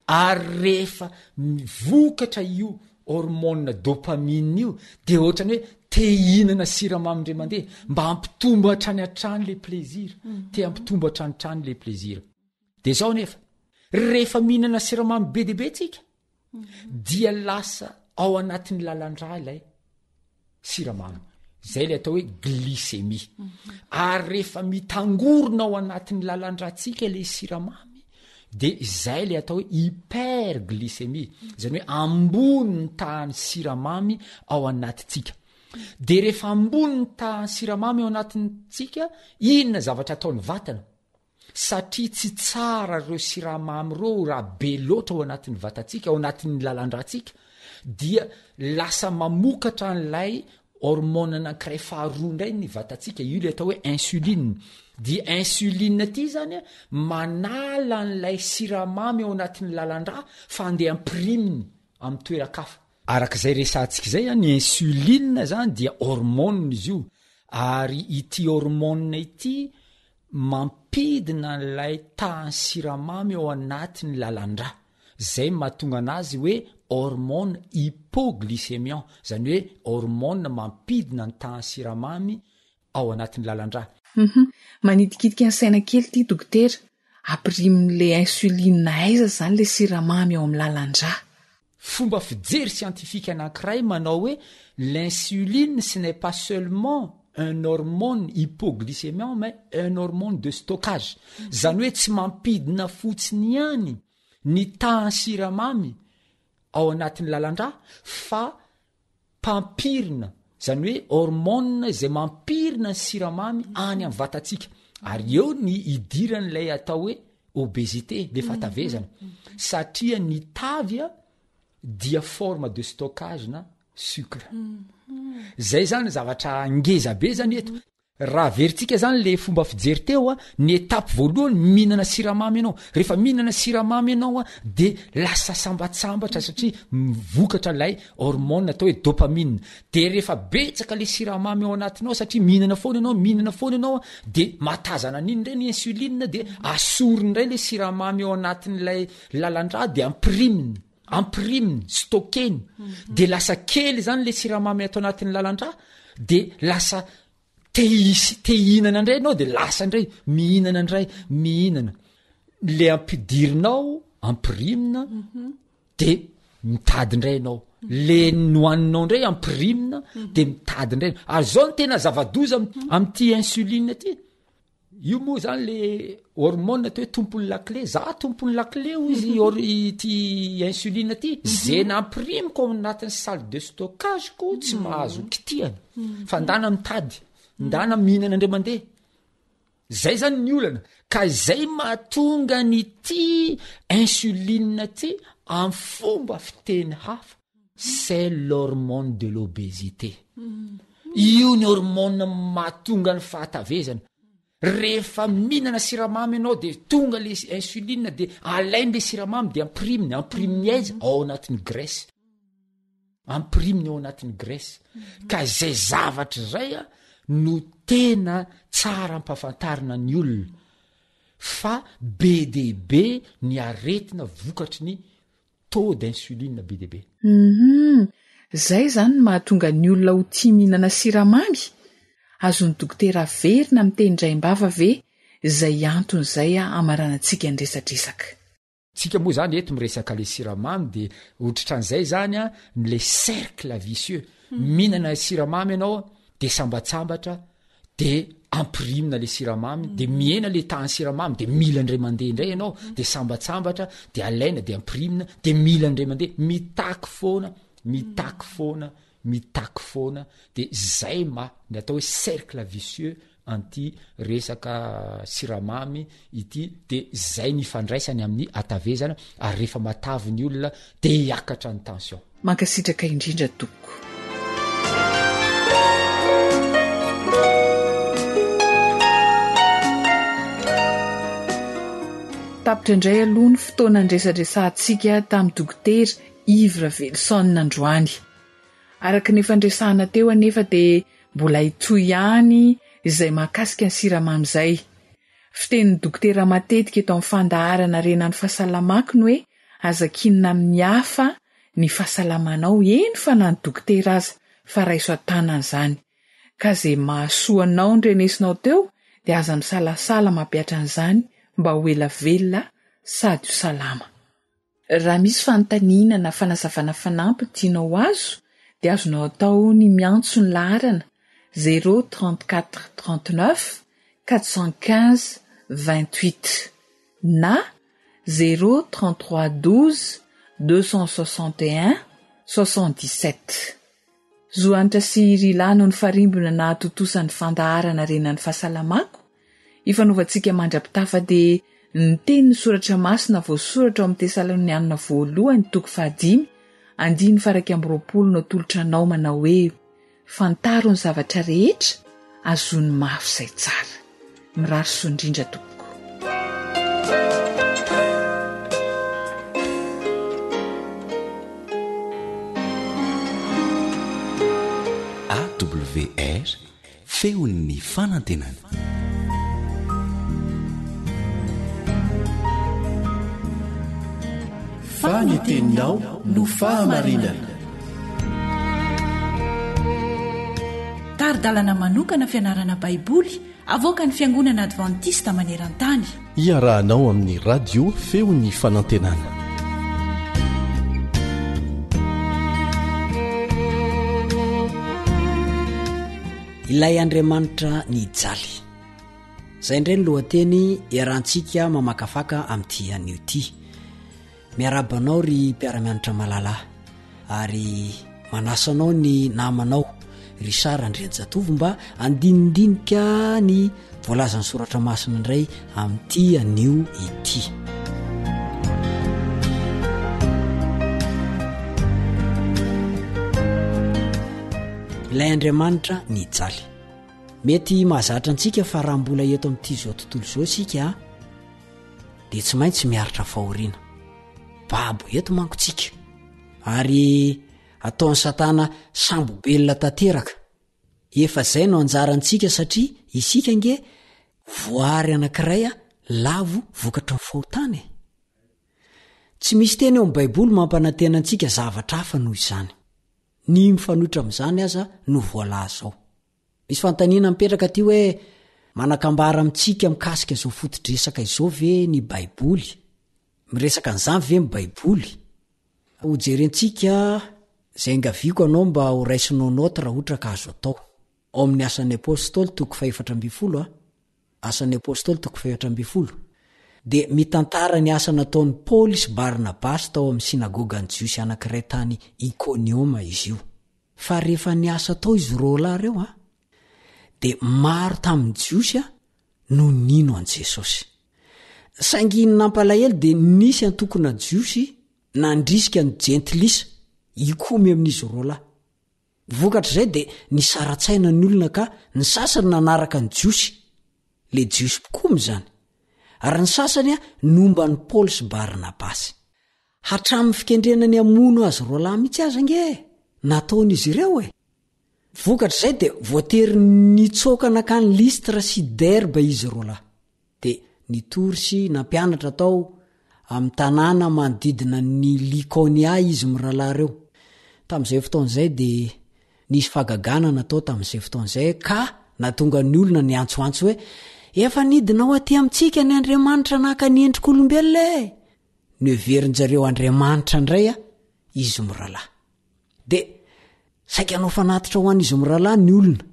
Ary rehefa mivokatra io hormone dopamine io de ohatrany hoe te hihinana siramamy indray mandeha mba hampitombo hatrany hatrany le plaisir, te hampitombo hatrany hatrany le plaisir. De zao nefa, rehefa mihinana siramamy be dia be tsika dia lasa ao anatin'ny lalan-drà ilay siramamy zay le atao hoe glycémie ary rehefa mitangorona ao anatin'ny lalan-drantsika le siramamy de izay le atao hoe hyperglycémie zany hoe ambony ny tahan'ny siramamy ao anatintsika de rehefa ambony ny tahan'ny siramamy ao anatintsika inona zavatra ataon'ny vatana Satria tsy tsara ireo siramamy ireo raha be loatra ao anatin'ny vatantsika, ao anatin'ny lalan-drantsika, dia lasa mamokatra an'ilay hormone anankiray faharoa indray ny vatantsika, io ilay atao hoe insuline. Dia insuline ity zany a, manala an'ilay siramamy ao anatin'ny lalan-drà fa andeha ampiriminy amin'ny toeran-kafa. Araka izay resahantsika izay, ny insuline zany dia hormone izy io, ary ity hormone ity mampidina an'ilay tahan'ny siramamy ao anatin'ny lalan-drà. Izay no mahatonga anazy hoe hormone hypoglycémiant, izany hoe hormone mampidina ny tahan'ny siramamy ao anatin'ny lalan-drà. Hum manitikitika ny saina kely ity dokotera, ampirimin'le insuline aiza zany le siramamy ao amin'ny lalan-drà? Fomba fijery siantifika anankiray manao hoe l'insuline ce n'est pas seulement un hormone hypoglycémiant mais un hormone de stockage. Zany hoe tsy mampidina fotsiny ihany ny tahan'ny siramamy ao anatin'ny lalan-drà fa mpampirina, zany hoe hormone izay mampirina ny siramamy any amin'ny vatantsika, ary eo ny idiran'ilay atao hoe obésité, le fahatavezana, satria ny tavy a dia forme de stockage na sucre. Zay zany zavatra ngeza be zany eto. Raha averintsika zany le fomba fijery teo a, ny étape voalohany mihinana siramamy ianao, rehefa mihinana siramamy ianao a de lasa sambatsambatra satria mivokatra lay hormone atao hoe dopamine, de rehefa betsaka le siramamy ao anatinao satria mihinana foana ianao, mihinana foana ianao a, de mahatazana an'iny ndray ny insuline de asoriny ndray le siramamy ao anatin'ilay lalan-drà de ampiriminy. Ampiriminy, stockeny. De lasa kely zany le siramamy ato anatin'ny lalan-drà, de lasa te hisy, te hihinana indray ianao de lasa indray mihinana indray, mihinana. Le ampidirinao, ampirimina, de mitady indray ianao. Le nohaninao indray ampirimina, de mitady indray. Ary zao no tena zava-doza am'ty insuline ty. Io moa zany le hormone atao hoe tompon'ny lakile, za tompon'ny lakile hoy izy or- ity insuline ty, ze nampirimiko ao anatin'ny salle de stockage ko tsy mahazo kitihana fa ndana mitady, ndana mihinana indray mandeha. Zay zany ny olana, ka izay mahatonga an'ity insuline ty amin'ny fomba fiteny hafa. C'est l'hormone de l'obésité. Io ny hormone mahatonga ny fahatavezana. Rehefa mihinana siramamy ianao de tonga le insuline de alainy le siramamy de ampiriminy, ampiriminy aiza? Ao anatin'ny graisse. Ampiriminy ao anatin'ny graisse. Ka izay zavatra izay a no tena tsara ampahafantarina ny olona fa be dia be ny aretina vokatry ny taux d'insuline be dia be. Humm, zay izany no mahatonga ny olona ho tia mihinana siramamy? Azon'ny dokotera averina amin'ny teny indraim-bava ve izay antony izay hamaranantsika ny resadresaka? Tsika moa zany eto miresaka le siramamy de ohatratran'izay zany an le cercle vicieux, mihinana siramamy ianao de sambatsambatra de ampirimina le siramamy de mihena le tahan'ny siramamy de mila indray mandeha indray ianao de sambatsambatra de alaina de ampirimina de mila indray mandeha mitaky foana mitaky foana mitaky foana de zay ma ny atao hoe cercle vicieux an'ity resaka siramamy ity de zay ny ifandraisany amin'ny atavezana ary rehefa matavy ny olona de hiakatra ny tension. Mankasitraka indrindra tompoko. Tapitra indray aloha ny fotoana niresadresahantsika tamin'ny Dokotera Yves Raveloson androany. Araka ny efa niresahana teo anefa dia mbola hitohy ihany izay mahakasika ny siramamy izay. Fitenin'ny dokotera matetika eto amin'ny fandaharana Harena ny fahasalamako ny hoe aza kianina amin'ny hafa ny fahasalamanao, eny fa na ny dokotera aza, fa raiso an-tanana izany. Ka izay mahasoa anao norenesinao teo dia aza misalasala mampihatra an'izany mba ho ela velona sady ho salama. Raha misy fanontaniana na fanazavana fanampiny tianao ho azo dia azonao atao ny miantso ny laharana zéro 34 39 415 28 na zéro 33 12 261 77. Zo Hanitra sy Rila no nifarimbona nahatontosa ny fandaharana Renan'ny Fahasalamako Ifanaovantsika mandra-pitafa dia ny tenin'ny Soratra Masina voasoratra ao amin'ny Tesalonianina voalohany toko fahadimy andininy faha-21 no atolotra anao manao hoe, Fantaro ny zavatra rehetra, azony mafy izay tsara. Mirary soa indrindra tompoko. AWR Feon'ny fanantenana. Fa ny teninao no fahamarinana. Tari-dalana manokana fianarana Baiboly avoakan'ny Fiangonana Advantista maneran-tany. Iarahanao amin'ny Radio Feon'ny Fanantenana. Ilay Andriamanitra nijaly. Izay indray ny lohateny iarahantsika mamakafaka amin'ity anio ity. Miarahaba anao ry mpiara-mianatra malala ary manasa anao ny namanao Richard Andrianjatovo mba andinindinika ny voalazan'ny soratra masina indray amin'ity anio ity. Ilay Andriamanitra nijaly. Mety mahazatra antsika fa raha mbola eto amin'ity izao tontolo izao isika dia tsy maintsy miaritra fahoriana. Babo eto manko tsika. Ary ataon'i Satana sambobelona tanteraka. Efa izay no anjarantsika satria isika ange voary anankiray lavo vokatry ny fahotana e. Tsy misy teny ao amin'ny Baiboly mampanantena antsika zavatra hafa noho izany. Ny mifanohitra amin'izany aza no voalaza ao. Misy fanontaniana mipetraka aty hoe, Manan-kambara amintsika mikasika izao foto-dresaka izao ve ny Baiboly? Miresaka an'izany ve ny Baiboly? Hojerentsika izay engaviako anao mba ho raisinao note raha ohatra ka azo atao. Ao amin'ny Asan'ny Apostoly toko fahefatra ambinifolo a, Asan'ny Apostoly toko fahefatra ambinifolo, dia mitantara ny asa nataon'i Paoly sy Barnabasy tao amin'ny synagogan'ny Jiosy anankiray tany Ikonioma izy io. Fa rehefa niasa tao izy roalahy ireo a, dia maro tamin'ny Jiosy a no nino an'i Jesosy. Saingy ny nampalahelo dia nisy antokona Jiosy nandrisika ny Jentilisa hikomy amin'izy roalahy. Vokatr'izay dia nisara-tsaina ny olona ka ny sasany nanaraka ny Jiosy, le Jiosy mpikomy izany, ary ny sasany nomba an'i Paoly sy Barnabasy. Hatramin'ny fikendrena ny hamono azy roalahy mihitsy aza ange nataon'izy ireo e! Vokatr'izay dia voatery nitsoaka nankany Lystra sy Derba izy roalahy. Dia nitory sy nampianatra tao amin'ny tanàna manodidina an'i Lykaonia izy mirahalahy ireo. Tamin'izay fotoana izay dia nisy fahagagana natao tamin'izay fotoana izay ka nahatonga ny olona niantsoantso hoe, Efa nidina ho aty amintsika ny Andriamanitra naka ny endrik'olombelona e! Noheverin-jareo Andriamanitra indray izy mirahalahy. Dia saika hanao fanatitra ho an'izy mirahalahy ny olona.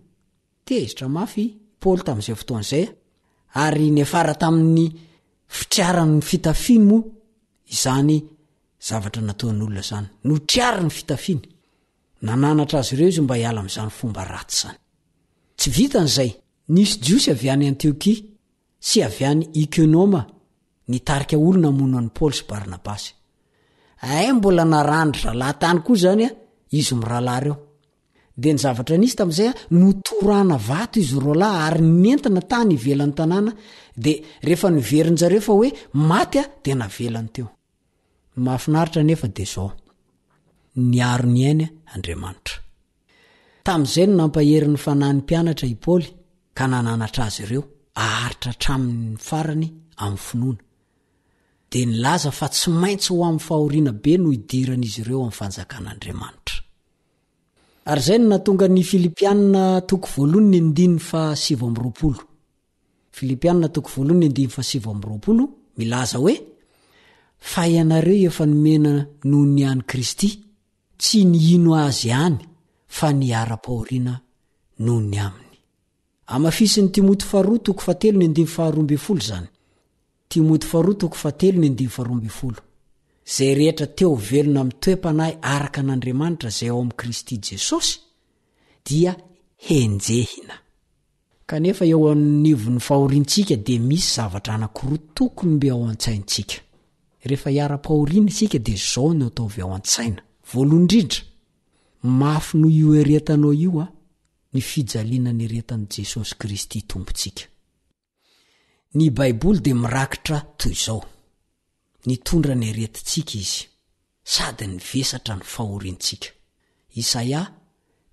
Tezitra mafy i Paoly tamin'izay fotoana izay, ary niafara tamin'ny fitriarany ny fitafiany moa izany zavatra nataon'olona izany. Notriariny ny fitafiany. Nananatra azy ireo izy mba hiala amin'izany fomba ratsy izany. Tsy vitan'izay, nisy Jiosy avy any Antiokia sy avy any Ikonoma nitarika olona hamono an'i Paoly sy Barnabasy. Hay mbola narahan-dry zalahy tany koa izany izy mirahalahy ireo. Dia ny zavatra nisy tamin'izay, notorahana vato izy roalahy ary nentina tany ivelan'ny tanàna, dia rehefa noheverin-jareo fa hoe maty dia navelany teo. Ny mahafinaritra anefa dia izao, niaro ny ainy Andriamanitra. Tamin'izay no nampahery ny fanahin'ny mpianatra i Paoly ka nananatra azy ireo haharitra hatramin'ny farany amin'ny finoana. Dia nilaza fa tsy maintsy ho amin'ny fahoriana be no hidiran'izy ireo amin'ny fanjakan'Andriamanitra. Ary izay no nahatonga ny Filipiana toko voalohany ny andininy faha 29. Filipiana toko voalohany ny andininy faha 29 milaza hoe, Fa ianareo efa nomena noho ny an'i Kristy, tsy ny hino Azy ihany, fa ny hiara-pahoriana noho ny aminy. Hamafisin'i Timoty faharoa toko fahatelo ny andininy faharoambinifolo izany. Timoty faharoa toko fahatelo ny andininy faharoambinifolo. Izay rehetra te ho velona amin'ny toe-panahy araka an'Andriamanitra izay ao amin'i Kristy Jesosy dia henjehina. Kanefa eo anivon'ny fahoriantsika dia misy zavatra anankiroa tokony mby ao an-tsaintsika. Rehefa hiara-pahoriana isika dia izao no ataovy ao an-tsaina. Voalohany indrindra, mafy noho io eretanao io ny fijaliana niretan'i Jesosy Kristy Tompontsika. Ny Baiboly dia mirakitra toy izao, Nitondra ny aretintsika Izy, sady nivesatra ny fahoriantsika. Isaia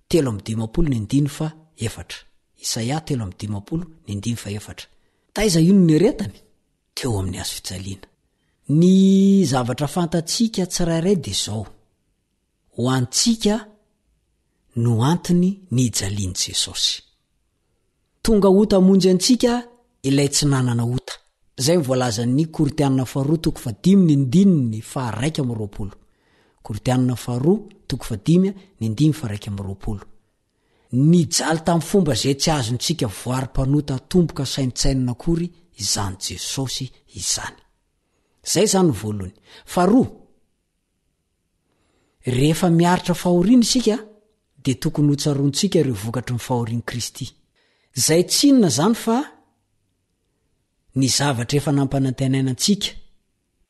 53 ny andininy faha-efatra. Isaia 53 ny andininy faha-efatra. Taiza io no niaretany? Teo amin'ny hazo fijaliana. Ny zavatra fantatsika tsirairay dia izao, ho antsika no antony nijalian'i Jesosy. Tonga ota hamonjy antsika ilay tsy nanana ota. Izay no voalazan'ny Korintianina faharoa toko fahadimy ny ndininy faha 21. Korintianina faharoa toko fahadimy ny ndininy faha 21. Nijaly tamin'ny fomba izay tsy azontsika voary mpanota atomboka saintsainina akory izany Jesosy izany. Izay izany no voalohany. Faharoa, Rehefa miaritra fahoriana isika dia tokony hotsaroantsika ireo vokatry ny fahorian'i Kristy. Izay tsy inona izany fa ny zavatra efa nampanantenaina antsika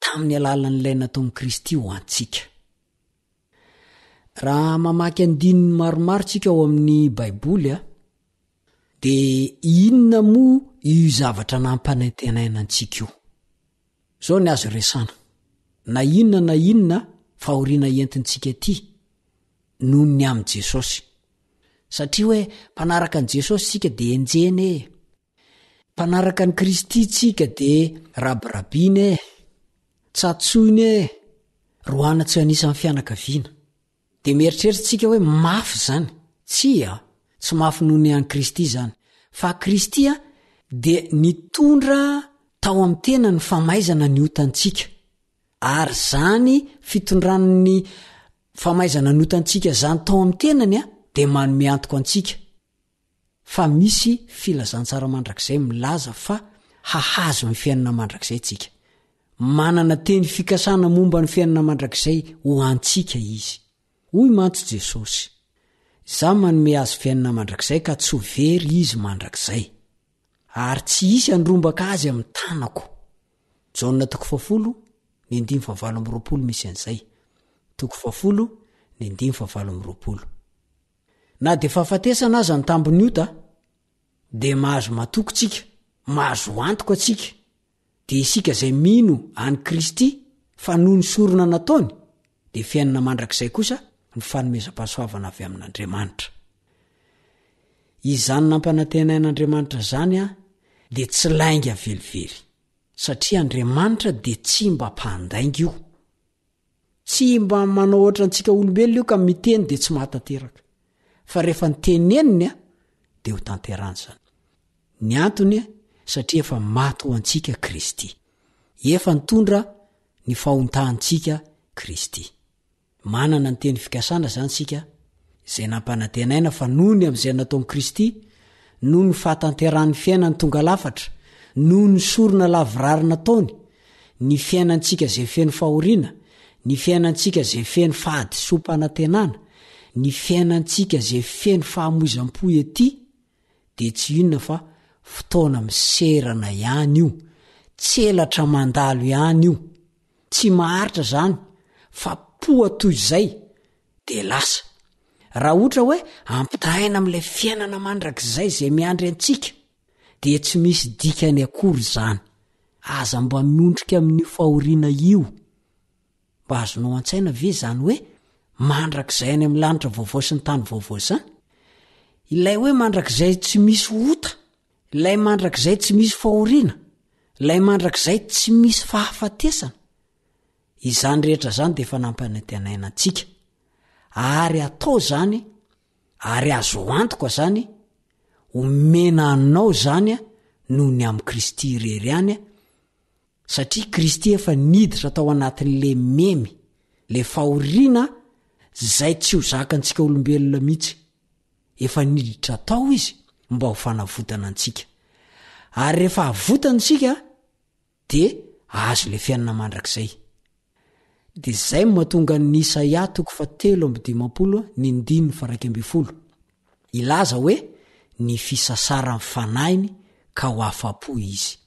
tamin'ny alalan'ilay nataon'i Kristy ho antsika. Raha mamaky andininy maromaro tsika ao amin'ny Baiboly a, dia inona moa io zavatra nampanantenaina antsika io? Zao ny azo resana, na inona na inona fahoriana entintsika aty noho ny amin'i Jesosy. Satria hoe mpanaraka an'i Jesosy tsika de enjehina e! Mpanaraka an'i Kristy tsika de rabirabiana e! Tsatsoina e! Roahana tsy ho anisan'ny fianakaviana. Dia mieritreritra isika hoe mafy izany. Tsia, tsy mafy noho ny an'i Kristy izany. Fa Kristy dia nitondra tao amin'ny tenany ny famaizana ny otantsika. Ary izany fitondrany ny famaizana ny otantsika izany tao amin'ny tenany dia manome antoko antsika fa misy filazantsara mandrakizay milaza fa hahazo ny fiainana mandrakizay tsika. Manana teny fikasana momba ny fiainana mandrakizay ho antsika Izy. Hoy mantsy Jesosy, Izaho manome azy fiainana mandrakizay ka tsy ho very izy mandrakizay. Ary tsy hisy handrombaka azy amin'ny tanako. Jaona toko fahafolo, ny andininy fahavalo amby 20 misy an'izay. Toko fahafolo, ny andininy fahavalo amby 20. Na dia fahafatesana aza ny tambin'ny ota, dia mahazo matoky tsika, mahazo antoka tsika, dia isika izay mino an'i Kristy fa noho ny sorona nataony, dia fiainana mandrakizay kosa ny fanomezam-pahasoavana avy amin'Andriamanitra. Izany nampanantenain'Andriamanitra izany dia tsy lainga velively, satria Andriamanitra dia tsy mba mpandainga io. Tsy mba manao ohatra antsika olombelona io ka miteny dia tsy mahatanteraka. Fa rehefa niteneniny dia ho tanterahany izany. Ny antony satria efa maty ho antsika Kristy. Efa nitondra ny fahontantsika Kristy. Manana ny teny fikasana izany isika, izay nampanantenaina fa noho ny amin'izay nataon'i Kristy, noho ny fahatanterahan'ny fiainany tonga lafatra, noho ny sorona lavorary nataony, ny fiainantsika izay feno fahoriana, ny fiainantsika izay feno fahadisoam-panantenana, ny fiainantsika izay feno fahamoizam-po ety, dia tsy inona fa fotoana miserana ihany io, tselatra mandalo ihany io, tsy maharitra izany fa poa toy izay dia lasa. Raha ohatra hoe ampitahaina amin'ilay fiainana mandrakizay izay miandry antsika, dia tsy misy dikany akory izany. Aza mba miondrika amin'io fahoriana io. Mba azonao an-tsaina ve izany hoe mandrakizay any amin'ny lanitra vaovao sy ny tany vaovao izany? Ilay hoe mandrakizay tsy misy ota, ilay mandrakizay tsy misy fahoriana, ilay mandrakizay tsy misy fahafatesana. Izany rehetra izany dia efa nampanantenaina antsika. Ary atao izany, ary azo antoka izany, omena anao izany noho ny amin'i Kristy irery ihany, satria Kristy efa niditra tao anatin'le memy, le fahoriana zay tsy ho zakantsika olombelona mihitsy. Efa niditra tao Izy mba ho fanavotana antsika. Ary rehefa avotana isika, dia ahazo ilay fiainana mandrakizay. Dia izay no mahatonga an'i Isaia toko fahatelo amby dimampolo ny ndininy faha-11 hilaza hoe ny fisasaran'ny fanahiny ka ho afa-po izy.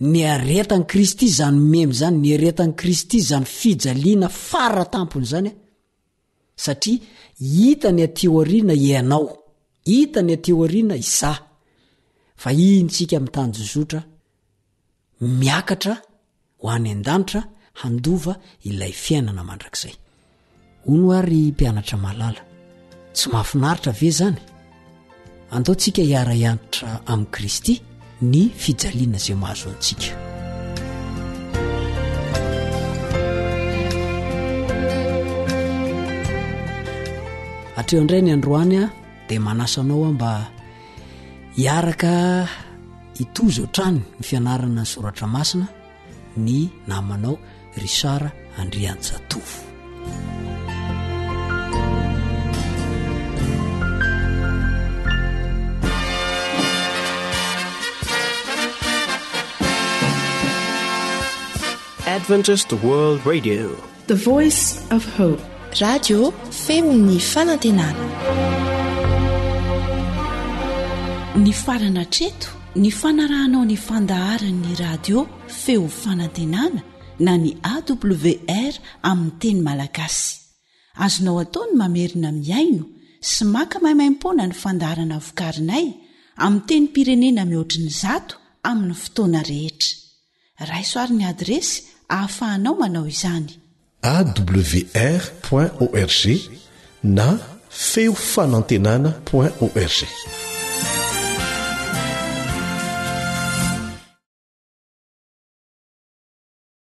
Niaretan'i Kristy izany memy izany, niaretan'i Kristy izany fijaliana fara tampony izany, satria hitany aty aoriana ianao, hitany aty aoriana izaho, fa iny tsika mitanjozotra miakatra ho any an-danitra handova ilay fiainana mandrakizay. Hono ary ry mpianatra malala, tsy mahafinaritra ve izany? Andao tsika hiara-hianatra amin'i Kristy ny fijaliana izay mahazo antsika. Hatreo indray ny androany a dia manasa anao aho mba hiaraka hitozo hatrany ny fianarana ny soratra masina ny namanao Richard Andrianjatovo. Adventist World Radio. The Voice of Hope. Radio feon'ny fanantenana. Nifarana hatreto ny fanarahanao ny fandaharan'ny radio feo fanantenana na ny AWR amin'ny teny malagasy. Azonao atao ny mamerina mihaino sy maka maimaimpoana ny fandaharana vokarinay amin'ny tenim-pirenena mihoatry ny zato amin'ny fotoana rehetra. Raiso ary ny adiresy ahafahanao manao izany. Awr point org na feo fanantenana point org.